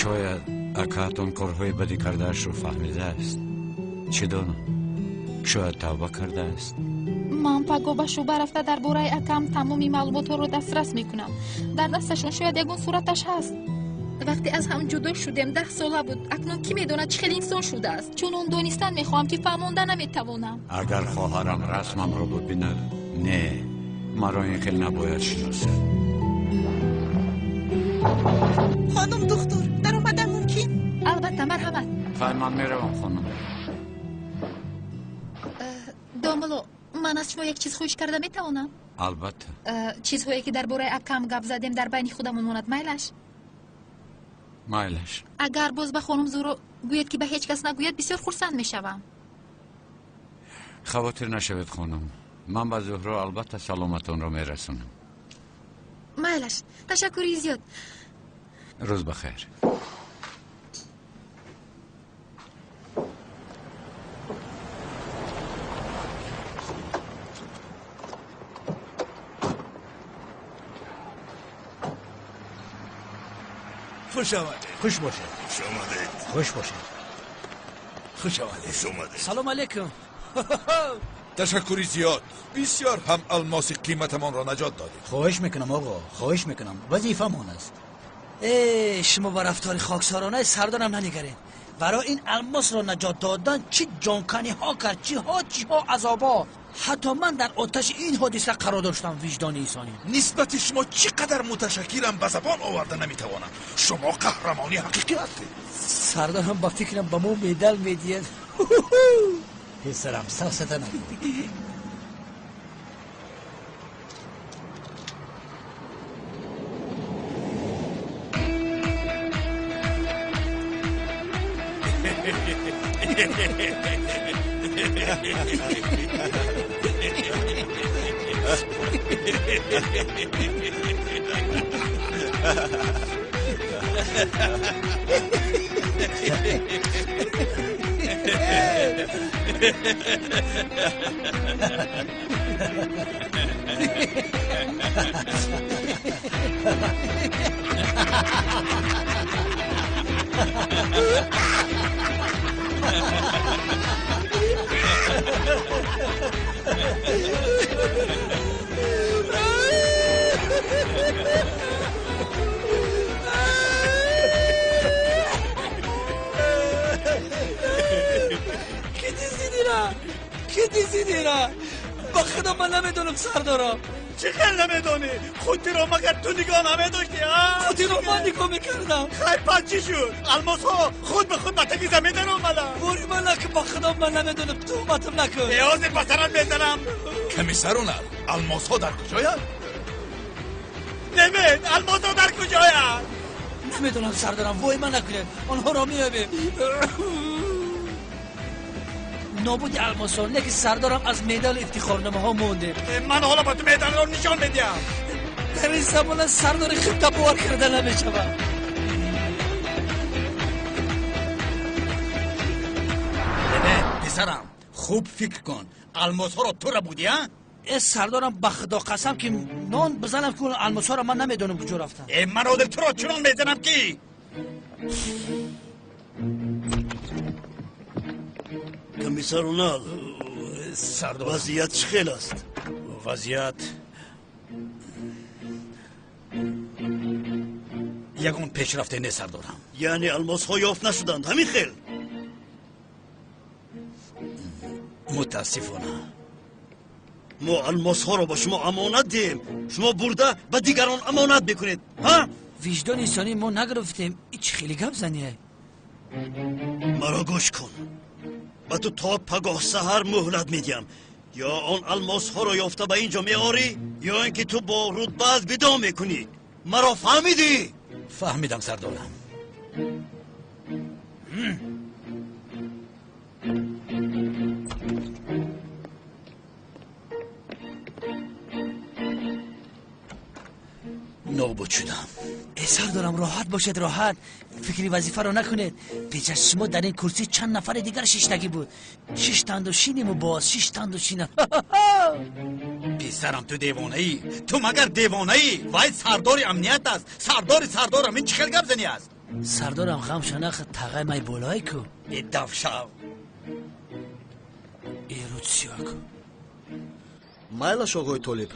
Шояд акаатон корҳои бадӣ кардаашро фаҳмидааст. Чӣ донам, шояд тавба кардааст. Ман пагоҳ ба шӯъба рафта дар бораи акам тамоми маълумотҳоро дастрас мекунам. Дар дасташон шояд ягон сураташ ҳаст. Вақте аз ҳам ҷудо шудем 10 сола буд. Акнун кӣ медонад чӣ хел инсон шудааст? Чунон донистан мехоҳам, ки фаҳмонда наметавонам. Агар хоҳарам расмамро бибинад, не, маро ин хел набояд шиносад. Хонум духтур, даромадан мумкин? Албатта, марҳамат. Хай, ман меравам, хонум. Домулло, ман аз шумо як чиз хоҳиш карда метавонам? Албатта. Чизҳое ки дар бораи акам гап задем дар байни худамон монад, майлаш? Майлаш. Агар боз ба хонум Зуро гӯяд, ки ба ҳеҷ кас нагӯяд, бисёр хурсанд мешавам. Хавотир нашавед, хонум. Ман ба Зуҳро албатта саломатонро мерасонам. Майлаш, ташаккури зиёд. Рӯз бахайр. Хуш омадед. Хуш бошед. Хуш омадед. Хуш бошед. Хуш омадед. Хуш омадед. Салом алейкум. Ташаккури зиёд. Бисёр ҳам алмоси қиматамонро наҷот додед. Хоҳиш мекунам, оғо, хоҳиш мекунам. Вазифамон аст. Э, шумо ба рафтори хоксоронаи сардорам нанигаред. Барои ин алмосро наҷот додан чӣ ҷонканиҳо кард, чиҳо азобҳо. Ҳатто ман дар оташи ин ҳодиса қарор доштам, виҷдони инсонӣ. Нисбати шумо чӣ қадар муташаккирам ба забон оварда наметавонам. Шумо қаҳрамони ҳақиқӣ ҳастед. Сардорам ба фикрам ба мо медал медиҳад. Писарам, сафсата накун. Ки дизидира? Ба худо ман намедонам, сардорам. Чӣ хел намедонӣ? Қутиро магар ту нигоҳ намедоштӣ, а? Қутиро ман нигоҳ мекардам. Хай, пас чӣ шуд? Алмосҳо худ ба худ ба таги замин даромаданд. Бори ман накун, ба худо ман намедонам, туҳматам накун. Э, ҳозир ба сарат мезанам. Комиссар Унал, алмосҳо дар куҷоянд? Левент, алмосҳо дар куҷоянд? Намедонам, сардорам, вой ман накунед. Онҳоро меёбем. Нобуди алмосҳо, лекин сардорам аз медали ифтихорномаҳо мондем. Ман ҳоло ба ту медалро нишон медиҳам. Дар ин замона сардори худта бовар карда намешавад. Левент, писарам, хуб фикр кун. Алмосҳоро ту рабудӣ, а? Э, сардорам, ба худо қасам, ки нон бизанам, ки алмосҳоро ман намедонам куҷо рафтам. Э, ман ҳозир туро чунон мезанам, ки Комиссар Унал, сардор, вазъият чӣ хел аст? Вазъият ягон пешрафте нест, сардорам. Яъне алмосҳо ёфт нашуданд, ҳамин хел? Мутаассифона. Мо алмосҳоро ба шумо амонат диҳем, шумо бурда ба дигарон амонат мекунед, ҳа? Виҷдони инсонӣ мо нагирифтем. Ин чӣ хеле гап зание? Маро гӯш кун. Ба ту то пагоҳ саҳар муҳлат медиҳам. Ё он алмосҳоро ёфта ба ин ҷо меорӣ, ё ин ки ту бо рутбаат видо мекунӣ. Маро фаҳмидӣ? Фаҳмидам, сардорам. Нобуд шудам. Э, сардорам, роҳат бошед, роҳат. Фикри вазифаро накунед. Пеш аз шумо дар ин курсӣ чанд нафари дигар шиштагӣ буд. Шиштанду шиниму боз, шиштанду шинам. Писарам, ту девонаӣ. Ту магар девонаӣ? Вай сардори амният аст. Сардори сардорам, ин чӣ хел гап занӣ аст? Сардорам, ғам шанах, тағай май болое ку. Э, давшав. Э, рӯдсиёку. Майлаш, оғои Толиб.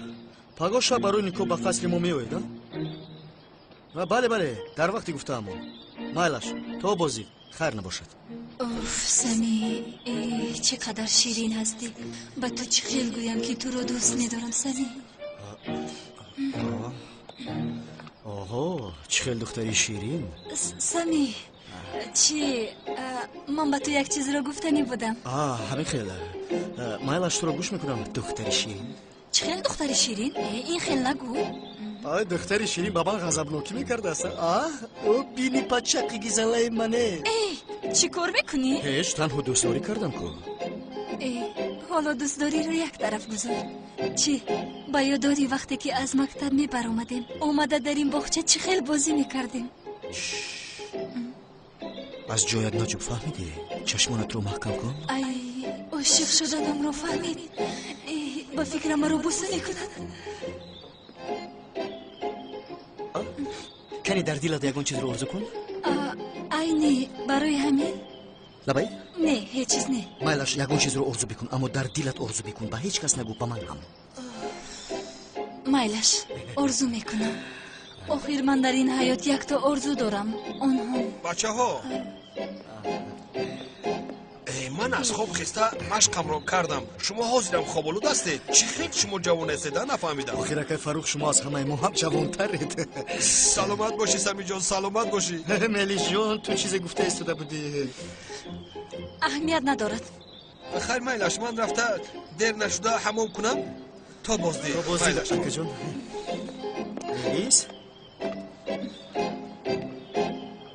Пагоҳ шаб барои никоҳ ба қасри мо меоед, а? Бале, бале, дар вақти гуфтаамон. Майлаш, то бозӣ, хайр набошад. Уф, Сами, чӣ қадар ширин ҳастӣ. Ба ту чӣ хел гӯям, ки туро дӯст медорам, Сами? Оҳо, чӣ хел духтари ширин. Сами, чӣ, ман ба ту як чизро гуфтанӣ будам. Ҳамин хел. Майлаш, туро гӯш мекунам, духтари ширин. Чӣ хел духтари ширин? Ин хел нагӯ. Ай, духтари ширин ба ман ғазабнокӣ мекардааст. А, ӯ бини пачақи гизалаи мане. Эй, чӣ кор мекунӣ? Ҳеҷ, танҳо дӯстдорӣ кардам ку. Э, ҳоло дӯстдориро як тараф гузор. Чӣ, ба ёд дорӣ вақте ки аз мактаб мебаромадем, омада дар ин боғча чӣ хел бозӣ мекардем? Аз ҷоят наҷуб, фаҳмидӣ? Чашмонатро маҳкам кун. Ай, ошиқ шуданамро фаҳмид. Ба фикрам маро буса мекунад. Кани дар дилат ягон чизро орзу кун. Айни барои ҳамин? Лабай? Не, ҳеҷ чиз не. Майлаш, ягон чизро орзу бикун, аммо дар дилат орзу бикун, ба ҳеҷ кас нагӯ, ба ман ҳам. Майлаш, орзу мекунам. Охир ман дар ин ҳаёт якто орзу дорам, он ҳам. Бачаҳо, ман аз хоб хеста машқамро кардам. Шумо ҳозирам хоболуд ҳастед. Чӣ хел шумо ҷавон ҳастед, нафаҳмидам. Охир, акай Фаррух, шумо аз ҳамаи мо ҳам ҷавонтаред. Саломат бошӣ, Самиҷон, саломат бошӣ. Мелисҷон, ту чизе гуфта истода будӣ. Аҳамият надорад. Хайр, майлаш, ман рафта дер нашуда ҳамом кунам. То боздид. То боздид, акаҷон. Мелис?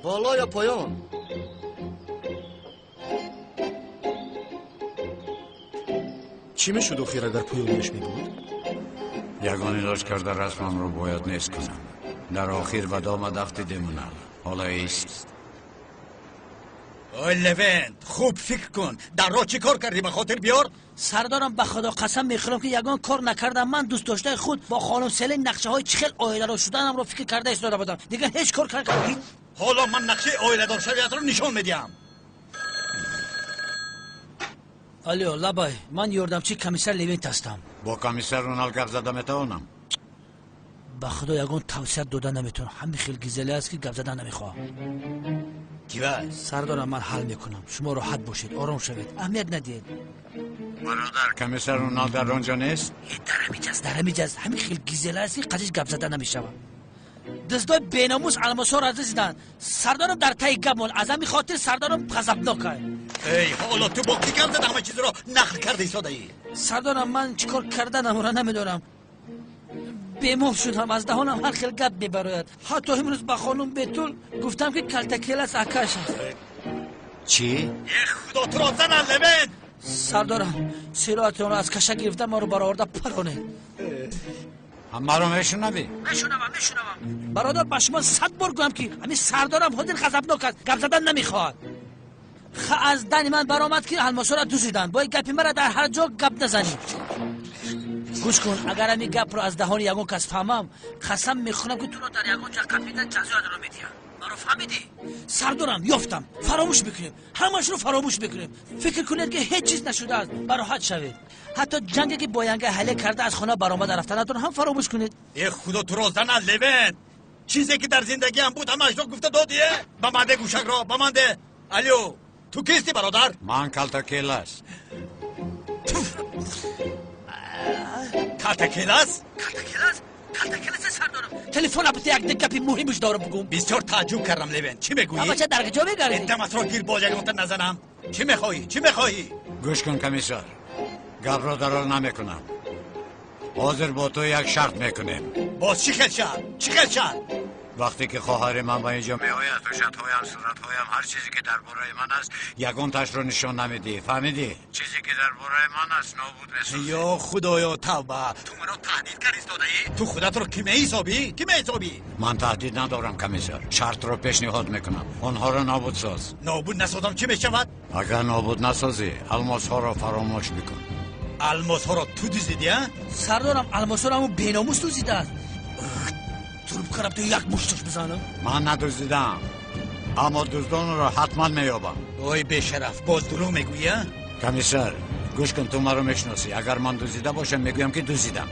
Боло ё поён? Чӣ мешуд охир, агар поёнаш мебуд? Ягон илоҷ карда расмамро бояд нест кунам. Дар охир ба дома дафтидем унал. Ҳоло ист. Ой, Левент, хуб фикр кун. Дар роҳ чӣ кор кардӣ, ба хотир биёр? Сардорам, ба худо қасам мехӯрам, ки ягон кор накардам. Ман дӯстдоштаи худ бо хонум Селин нақшаҳои чӣ хел оиладор шуданамро фикр карда истода будам. Дигар ҳеҷ кор накардам. Ҳоло ман нақшаи оиладоршавиятро нишон медиҳам. Алло, лабай, ман ёрдамчии комиссар Левент ҳастам. Бо комиссар Унал гап зада метавонам? Ба худо ягон тавсия дода наметавонам. Ҳамин хел гизеле аст, ки гап зада намехоҳам. Кива? Сардорам, ман ҳал мекунам. Шумо роҳат бошед, ором шавед, аҳамият надиҳед. Бародар, комиссар Унал дар он ҷо нест? Дар ҳамиҷаст, дар ҳамиҷаст. Ҳамин хел гизеле аст, ки қадиш гап зада намешавад. Дуздои беномус алмосҳоро дуздиданд. Сардорам дар таи гап монд. Аз ҳамин хотир сардорам ғазабнок аст. Эй, ҳоло ту бо кӣ гап зада ҳама чизро нақл карда истодаӣ? Сардорам, ман чӣ кор карданамро намедонам. Бемор шудам, аз даҳонам ҳар хел гап мебарояд. Ҳатто имрӯз ба хонум Бетул гуфтам, ки калтакелас акаш аст. Чӣ? Э, худо туро занад, Левент! Сардорам, сироати онро аз каша гирифта маро бароварда паронед. Маро мешунавӣ? Мешунавам, мешунавам. Бародар, ба шумо 100 бор гӯям, ки ҳамин сардорам ҳозир ғазабнок аст, гап задан намехоҳад. Ха, аз дани ман баромад, ки алмосҳоро дуздиданд. Бояд гапи мара дар ҳар ҷо гап назанӣ. Гӯш кун, агар ҳамин гапро аз даҳони ягон кас фаҳмам, қасам мехӯрам, ки туро дар ягон ҷо қапида ҷазоятро медиҳам. Маро фаҳмидӣ? Сардорам, ёфтам. Фаромӯш мекунем, ҳамашро фаромӯш мекунем. Фикр кунед, ки ҳеҷ чиз нашудааст, бароҳат шавед. Ҳатто ҷанге ки бо янга ҳале карда аз хона баромада рафтанатон ҳам фаромӯш кунед. Э, худо туро занад, Левент! Чизе ки дар зиндагиам буд, ҳамаашро гуфта додӣ? Ба ман де гӯшакро, ба ман де. Алё, ту кисти, бародар? Ман калтакелас. Калтакелас? Калтакелас? Калтакелас, сардорам. Телефон абте, як гапи муҳимаш дорам бугум. Бисёр тааҷҷуб кардам, Левент. Чӣ мегӯӣ? Бача, дар куҷо мегардӣ? Даматро гир, боз ягонта назанам. Чӣ мехоҳӣ? Чӣ мехоҳӣ? Гӯш кун, комиссар. Гапро дароз намекунам. Ҳозир бо ту як шарт мекунем. Боз чӣ хел шарт? Чӣ хел шарт? Вақте ки хоҳари ман ба инҷо меояд, ҳуҷҷатҳоям, суратҳоям, ҳар чизе ки дар бораи ман аст, ягонташро нишон намедиҳӣ. Фаҳмидӣ? Чизе ки дар бораи ман аст, нобуд месозӣ. Ё худоё, тавба! Ту маро таҳдид кард истодаӣ? Ту худатро кӣ меҳисобӣ? Кӣ меҳисобӣ? Ман таҳдид надорам, комиссар. Шартро пешниҳод мекунам. Онҳоро нобуд соз. Нобуд насозам чӣ мешавад? Агар нобуд насозӣ, алмосҳоро фаромӯш бикун. Алмосҳоро ту дуздидӣ, а? Сардорам, алмосҳоро ҳамун беномус дуздидааст. Трубкаро ту як мушташ бизанам. Ман надуздидам, аммо дуздонро ҳатман меёбам. Ой, бешараф, боз дурӯғ мегӯӣ, а? Комиссар, Гӯш кун, ту маро мешиносӣ. Агар ман дуздида бошам, мегӯям ки дуздидам.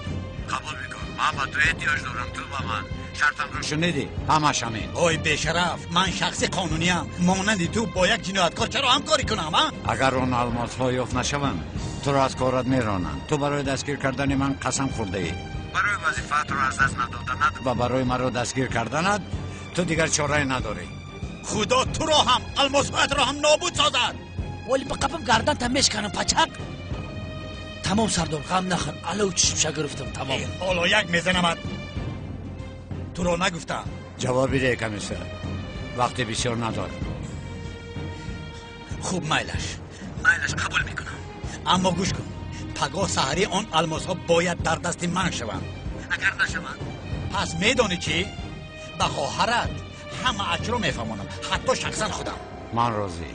Қабул мекун. Ман ба ту эҳтиёҷ дорам, ту ба ман. Шартамро шунидӣ? Ҳамаш ҳамин. Ой бешараф, ман шахси қонуниям. Монанди ту бо як ҷинояткор чаро ҳамкорӣ кунам, а? Агар он алмосҳо ёфт нашаванд, туро аз корат меронанд. Ту барои дастгир кардани ман қасам хӯрдаӣ. Барои вазифаатро аз даст надоданат ва барои маро дастгир карданат ту дигар чорае надорӣ. Худо туро ҳам алмосҳоятро ҳам нобуд созад. Вале ба қапам гарданта мешканам, пачак. Тамом сардор, ғам нахӯр. Алов чишмша гирифтам, тамом. Ҳоло як мезанамат. Туро нагуфтам. Ҷавоб биде, комиссар. Вақти бисёр надорам. Хуб, майлаш. Майлаш, қабул мекунам. Аммо гӯш кун. Пагоҳ саҳарӣ он алмосҳо бояд дар дасти ман шаванд. Агар нашаванд, пас медонӣ чӣ? Ба хоҳарат ҳама аҷро мефаҳмонам, ҳатто шахсан худам. Ман розӣ.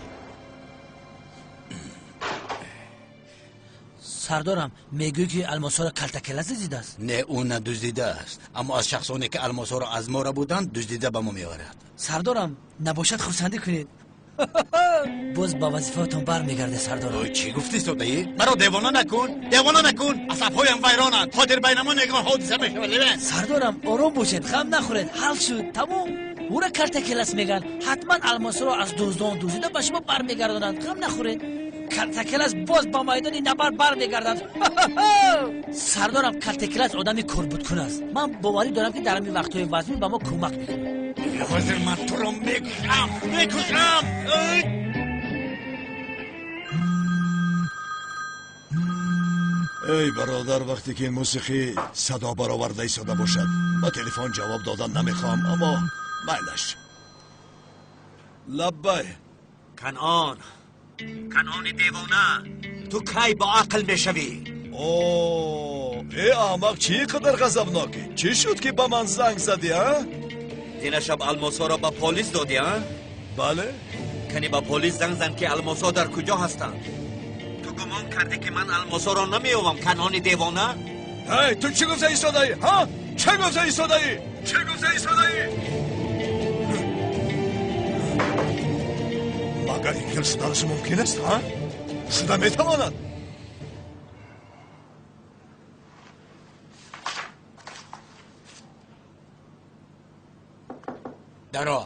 Сардорам, мегӯӣ ки алмосҳоро калтакелас дуздидааст? Не, ӯ надуздидааст, аммо аз шахсоне ки алмосҳоро аз мо рабуданд, дуздида ба мо меорад. Сардорам, набошад хурсандӣ кунед. Боз ба вазифаатон бармегардед, сардорам. Ой, чӣ гуфтӣ, содаӣ? Маро девона накун, девона накун. Асабҳоям вайронанд. Ҳозир байнамон ягон ҳодиса мешавад, Левен. Сардорам, ором бошед, ғам нахӯред. Ҳал шуд, тамом. Ӯра калтакелас мегӯянд. Ҳатман алмосҳоро аз дуздон дуздида ба шумо бармегардонанд. Ғам нахӯред. Калтакелас боз ба майдони набард бармегардад. Сардорам, калтакелас одами корбудкун аст. Ман боварӣ дорам, ки дар ҳамин вақтҳои вазмин ба мо кӯмак мекунад. Ҳозир ман туро мекушам, мекушам. Эй бародар, вақте ки ин мусиқӣ садо бароварда истода бошад, ба телефон ҷавоб додан намехоҳам, аммо майлаш. Лаббай. Канъон, Канъони девона, ту кай бо ақл мешавӣ? О, э аҳмақ, чӣ қадар ғазабнокӣ? Чӣ шуд ки ба ман занг задӣ, а? Дина шаб алмосҳоро ба полис додӣ, а? Бале. Кани ба полис занг зан, ки алмосҳо дар куҷо ҳастанд. Ту гумон кардӣ, ки ман алмосҳоро намеёвам, Канъони девона? Эй, ту чӣ гуфта истодаӣ, ҳа? Чӣ гуфта истодаӣ? Чӣ гуфта истодаӣ? Магар ин хел шуданаш мумкин аст, ҳа? Шуда метавонад. Даро.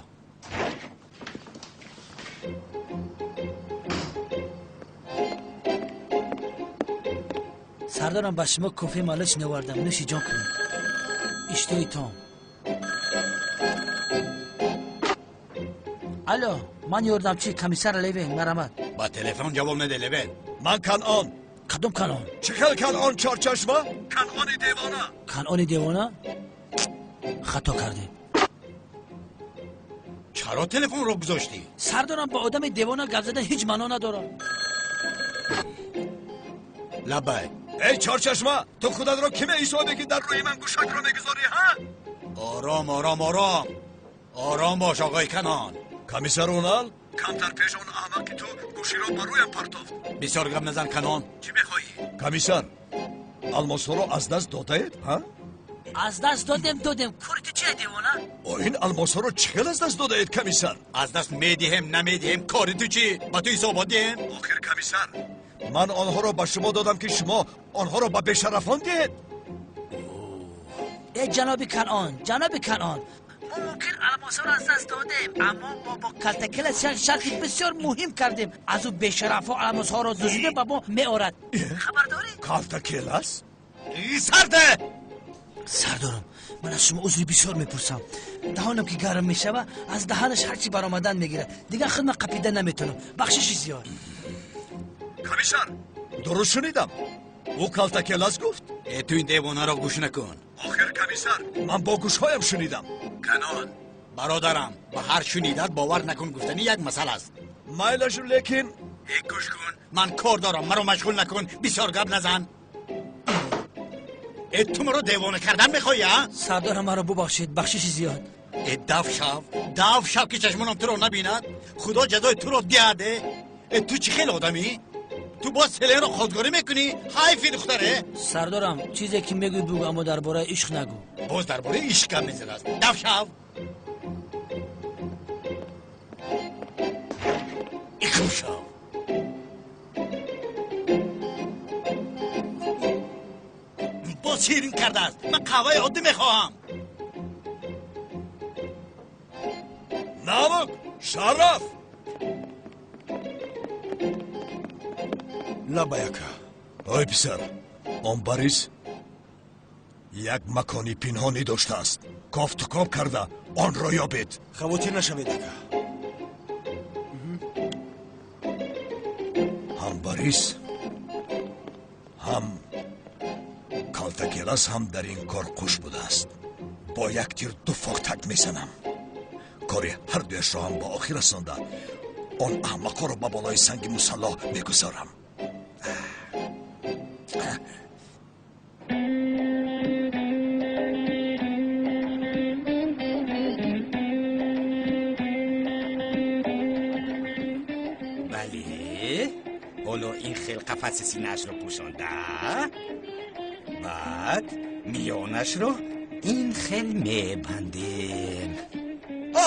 Сардорам, ба шумо кофе малоч навардам, нӯши ҷон кунед. Иштиҳои том. Алло, ман ёрдамчи комиссар Левен, марамат. Ба телефон ҷавоб наде, Левен. Ман Канъон. Кадом Канъон? Чӣ хел Канъон, чорчашма? Канъони девона. Канъони девона? Хато кардем. Чаро телефонро гузоштӣ? Сардорам, ба одами девона гап задан ҳеҷ маъно надорад. Лаббай. Эй чорчашма, ту худатро кӣ меҳисобӣ, ки дар рӯи ман гӯшакро мегузорӣ, ҳа? Ором, ором, ором. Ором бош, оғои Канъон. Комиссар Унал, камтар пеш он аҳмақи ту гӯширо ба рӯям партофт. Бисёр гап назан, Канъон. Чӣ мехоҳӣ? Комиссар, алмосҳоро аз даст додаед, ҳа? Аз даст додем, додем. Кори ту чия, девона? О, ин алмосҳоро чӣ хел аз даст додаед, комиссар? Аз даст медиҳем, намедиҳем, кори ту чӣ? Ба ту ҳисобот диҳем? Охир, комиссар, ман онҳоро ба шумо додам, ки шумо онҳоро ба бешарафон диҳед. Э ҷаноби Канъон, ҷаноби Канъон, мо мумкин алмосҳоро аз даст додем, аммо мо бо калтакелас як шарти бисёр муҳим кардем. Аз ӯ бешарафҳо алмосҳоро дуздида ба мо меорад. Хабар дорӣ? Калтакелас? Сарде! Сардорам, ман аз шумо узри бисёр мепурсам. Даҳонам ки гарм мешава, аз даҳанаш ҳарчи баромадан мегирад. Дигар худма қапида наметавонам. Бахшиши зиёд. Комиссар, дуруст шунидам? Ӯ калтакелас гуфт? Э, ту ин девонаро гӯш накун. Охир, комиссар, ман бо гӯшҳоям шунидам. Канъон, бародарам, ба ҳар шунидат бовар накун, гуфтани як масъала аст. Майлаш, лекин Э, гӯш кун, ман кор дорам, маро машғул накун, бисёр гап назан. Э, ту маро девона кардан мехоҳӣ, а? Сардорам, маро бубахшед, бахшиши зиёд. Э, дав шав, дав шав, ки чашмонам туро набинад. Худо ҷазои туро диҳад. Э, ту чӣ хел одамӣ? Ту боз селенро хостгорӣ мекунӣ? Ҳайфи духтаре. Сардорам, чизе ки мегӯй бугӯ, аммо дар бораи ишқ нагӯ. Боз дар бораи ишқ гап мезанад. Дав шав. Икум шав. ширин кардааст. Ман қаҳваи оддӣ мехоҳам. Навок, Шараф! Лабай ака. Ой писар, он Борис як макони пинҳонӣ доштааст. Кофтукоб карда онро ёбед. Хавотир нашавед ака. Ҳам Борис, ҳам Калтакелас ҳам дар ин кор қуш будааст. Бо як тир ду фоқтак мезанам. Кори ҳардуяшро ҳам ба охир расонда, он аҳмақҳоро ба болои санги мусаллоҳ мегузорам. Бале, ҳоло ин хел қафаси синаашро пӯшонда, баъд миёнашро ин хел мебандем.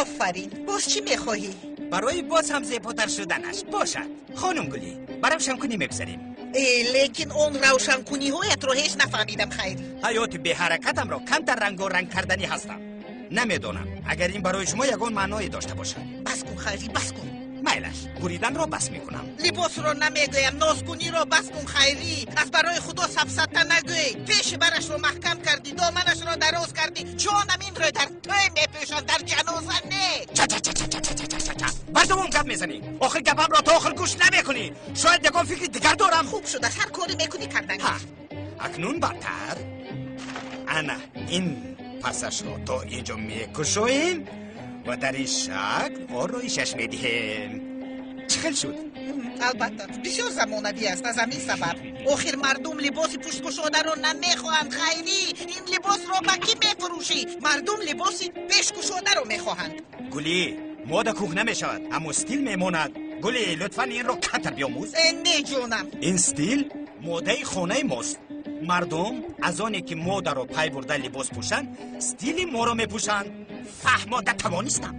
Офарин, боз чӣ мехоҳӣ? Барои боз ҳам зеботар шуданаш бошад. Хонум Гулӣ, ба равшанкунӣ мегузарем. Лекин он равшанкуниҳоятро ҳеҷ нафаҳмидам, Хайрӣ. Ҳаёти беҳаракатамро камтар рангоранг карданӣ ҳастам. Намедонам, агар ин барои шумо ягон маъное дошта бошад. Бас кун, Хайрӣ, бас кун. Майлаш, буриданро бас мекунам. Либосро намегӯям, нозкуниро бас кун, Хайрӣ. Аз барои худо сафсата нагӯй. Пеши барашро маҳкам кардӣ, доманашро дароз кардӣ. Ҷонам, инро дар тӯй мепӯшанд, дар ҷаноза не. Ча-ча-ча-ча-ча-ча-ча. Бардавом гап мезанӣ. Охир гапамро то охир гӯш намекунӣ. Шояд ягон фикри дигар дорам. Хуб шудааст, ҳар коре мекунӣ кардан. Ҳа, акнун бадтар. Ана ин пасашро то инҷо мекушоем ва дар ин шакл ороишаш медиҳем. Чӣ хел шуд? Албатта, бисёр замонавӣ аст аз ҳамин сабаб. Охир мардум либоси пушткушодаро намехоҳанд, Хайрӣ. Ин либосро ба кӣ мефурӯшӣ? Мардум либоси пешкушодаро мехоҳанд. Гулӣ, мода кӯҳна мешавад, аммо стил мемонад. Гулӣ, лутфан инро камтар биомӯз. Не, ҷонам. Ин стил модаи хонаи мост. Мардум аз оне ки модаро пай бурда либос пӯшанд, стили моро мепӯшанд. Фаҳмода тавонистам.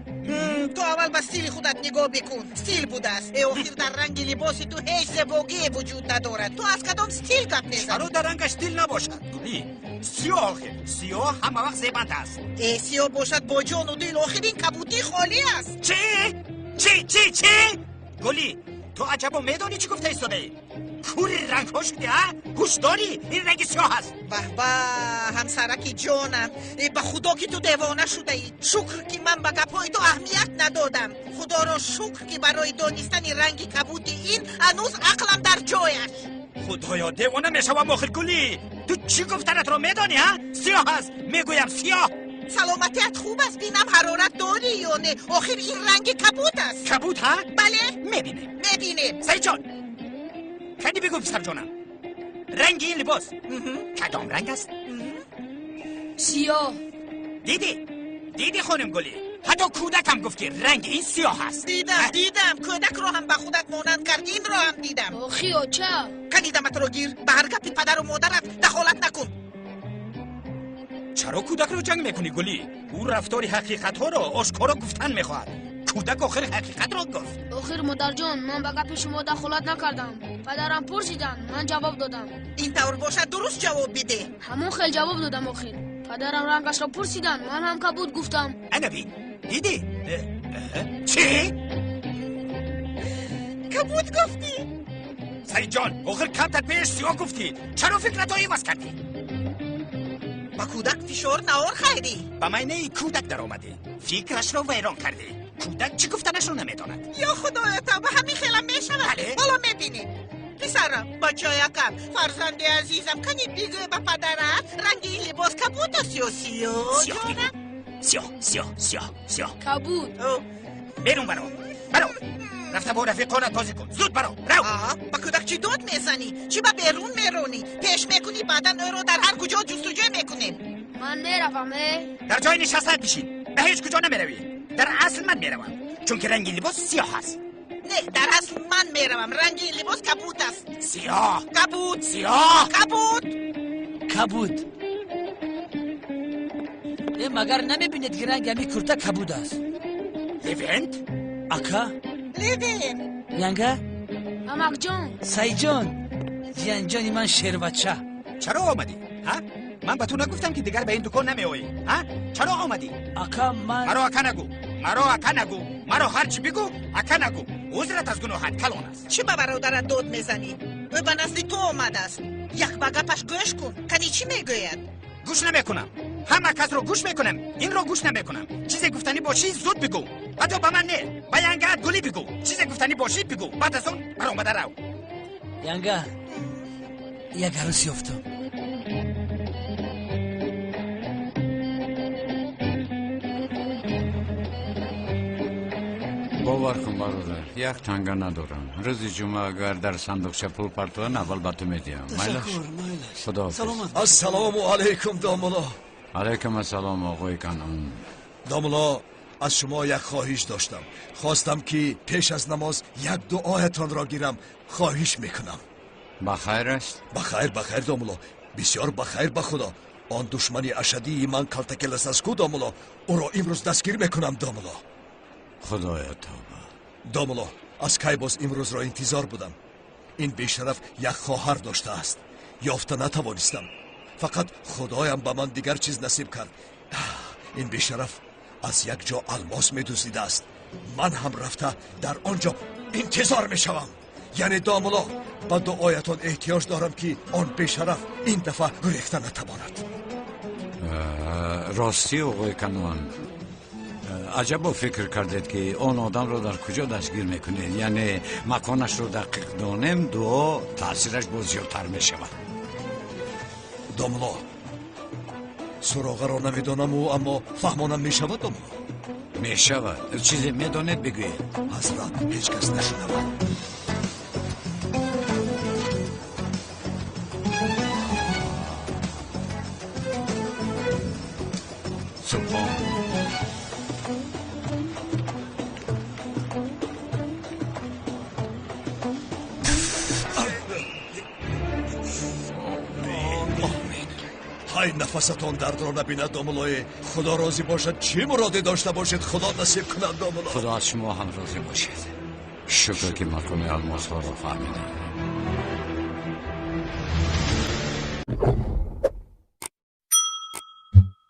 Ту аввал ба стили худат нигоҳ бикун. Стил будааст. Охир дар ранги либоси ту ҳеҷ зебогие вуҷуд надорад. Ту аз кадом стил гап мезанӣ? Чаро дар рангаш стил набошад? Гулӣ, сиёҳ охир. Сиёҳ ҳама вақт зебанда аст. Сиёҳ бошад бо ҷону дил. Охир ин кабудӣ холӣ аст. Чӣ? Чӣ? Чӣ? Чӣ? Гулӣ, ту аҷабо медонӣ чӣ гуфта истодаӣ? Кури рангҳо шудӣ, а? Ҳуш дорӣ? Ин ранги сиёҳ аст. Баҳба, ҳамсараки ҷонам, ба худо ки ту девона шудаӣ. Шукр ки ман ба гапҳои ту аҳамият надодам. Худоро шукр ки барои донистани ранги кабуди ин ҳанӯз ақлам дар ҷояш. Худоё, девона мешавам охир, Гулӣ. Ту чӣ гуфтанатро медонӣ, а? Сиёҳ аст, мегӯям сиёҳ. Саломатият хуб аст, бинам ҳарорат дорӣ ё не. Охир ин ранги кабуд аст. Кабуд, ҳа? Бале. Мебинем. Мебинем. Саидҷон, кани бигӯ писарҷонам, ранги ин либос кадом ранг аст? Сиёҳ. Дидӣ? Дидӣ, хонум Гулӣ? Ҳатто кӯдакам гуфт ки ранги ин сиёҳ аст. Дидам, дидам. Кӯдакро ҳам ба худат монанд кард, инро ҳам дидам. Охи, оча. Кани даматро гир, ба ҳар гапи падару модарат дахолат накун. Чаро кӯдакро ҷанг мекунӣ, Гулӣ? Ӯ рафтори ҳақиқатҳоро ошкоро гуфтан мехоҳад. Кӯдак охир ҳақиқатро гуфт. Охир модарҷон, ман ба гапи шумо дахолат накардам. Падарам пурсиданд, ман ҷавоб додам. Ин тавр бошад, дуруст ҷавоб бидеҳ. Ҳамон хел ҷавоб додам охир. Падарам рангашро пурсиданд, ман ҳам кабуд гуфтам. Ана бин, дидӣ? Чӣ? Кабуд гуфтӣ? Саидҷон, охир камтар пеш сиёҳ гуфтӣ. Чаро фикратро иваз кардӣ? Ба кӯдак фишор наор, Хайрӣ. Ба майнаи кӯдак даромадӣ, фикрашро вайрон кардӣ. Кӯдак чӣ гуфтанашро намедонад. Ё худоё, тавба, ҳамин хелам мешавад. Ҳоло мебинем. Писарам, бачаякам, фарзанди азизам, кани бигӯ ба падарат, ранги ин либос кабуд аст ё сиёҳ? Сиёҳ бигӯ. Сиёҳ, сиёҳ, сиёҳ, сиёҳ. Кабуд. Берун баро, баро. Рафта бо рафиқонат бозӣ кун. Зуд баро, рав. Ба кӯдак чӣ дод мезанӣ? Чӣ ба берун меронӣ? Пеш мекунӣ, баъдан ӯро дар ҳар куҷо ҷустуҷӯ мекунем. Ман меравам, э? Дар ҷои нишастаат бишин. Ба ҳеҷ куҷо намеравӣ. Дар асл ман меравам, чунки ранги либос сиёҳ аст. Не, дар асл ман меравам. Ранги ин либос кабуд аст. Сиёҳ. Кабуд. Сиёҳ. Кабуд. Кабуд. Э, магар намебинед ки ранги ҳамин курта кабуд аст? Левент? Ака? Левент. Янга? Амакҷон. Саидҷон, ҷиянҷони ман шербача. Чаро омадӣ, ҳа? Ман ба ту нагуфтам, ки дигар ба ин дукон намеоӣ? А чаро омадӣ? Ака, ман Маро ака нагӯ, маро ака нагӯ, маро ҳарчи бигӯ, ака нагӯ. Узрат аз гуноҳат калон аст. Чӣ ба бародарат дод мезанӣ? Ӯ ба назди ту омадааст. Як ба гапаш гӯш кун, кани чӣ мегӯяд. Гӯш намекунам. Ҳама касро гӯш мекунам, инро гӯш намекунам. Чизе гуфтанӣ бошӣ, зуд бигӯ. Ҳатто ба ман не, ба янгаат Гулӣ бигӯ. Чизе гуфтанӣ бошӣ, бигӯ, баъд аз он баромада рав. Янга, як арӯс ёфтам. Бовар кун, бародар, як танга надорам. Рӯзи ҷумъа агар дар сандуқча пул партоян, аввал ба ту медиҳам. Ташаккур, майлаш. Худоҳофиз. Саломат. Ассалому алайкум, домулло. Алайкум ассалом, оғои Канъон. Домулло, аз шумо як хоҳиш доштам. Хостам, ки пеш аз намоз як дуоятонро гирам. Хоҳиш мекунам. Ба хайр аст? Ба хайр, ба хайр, домулло, бисёр ба хайр. Ба худо, он душмани ашадии ман Калтакелас аст ку, домулло, ӯро имрӯз дастгир мекунам, домулло. Худоя, тавба! Домулло, аз кай боз имрӯзро интизор будам. Ин бешараф як хоҳар доштааст, ёфта натавонистам. Фақат худоям ба ман дигар чиз насиб кард. Ин бешараф аз як ҷо алмос медуздидааст. Ман ҳам рафта дар он ҷо интизор мешавам. Яъне, домулло, ба дуоятон эҳтиёҷ дорам, ки он бешараф ин дафъа гурехта натавонад. Ростӣ, оғои Канъон, аҷабо фикр кардед, ки он одамро дар куҷо дастгир мекунед. Яъне маконашро дақиқ донем, дуо таъсираш боз зиёдтар мешавад. Домулло, суроғаро намедонаму, аммо фаҳмонам мешавад, домулло? Мешавад. Чизе медонед, бигӯед. Ҳазрат, ҳеҷ кас нашунавад. Субҳон! Ҳай, нафасатон дардро набинад, домуллое. Худо розӣ бошад. Чӣ муроде дошта бошед, худо насиб кунад, домулло. Худо аз шумо ҳам розӣ бошад. Шукр, ки макони алмосҳоро фаҳмидам.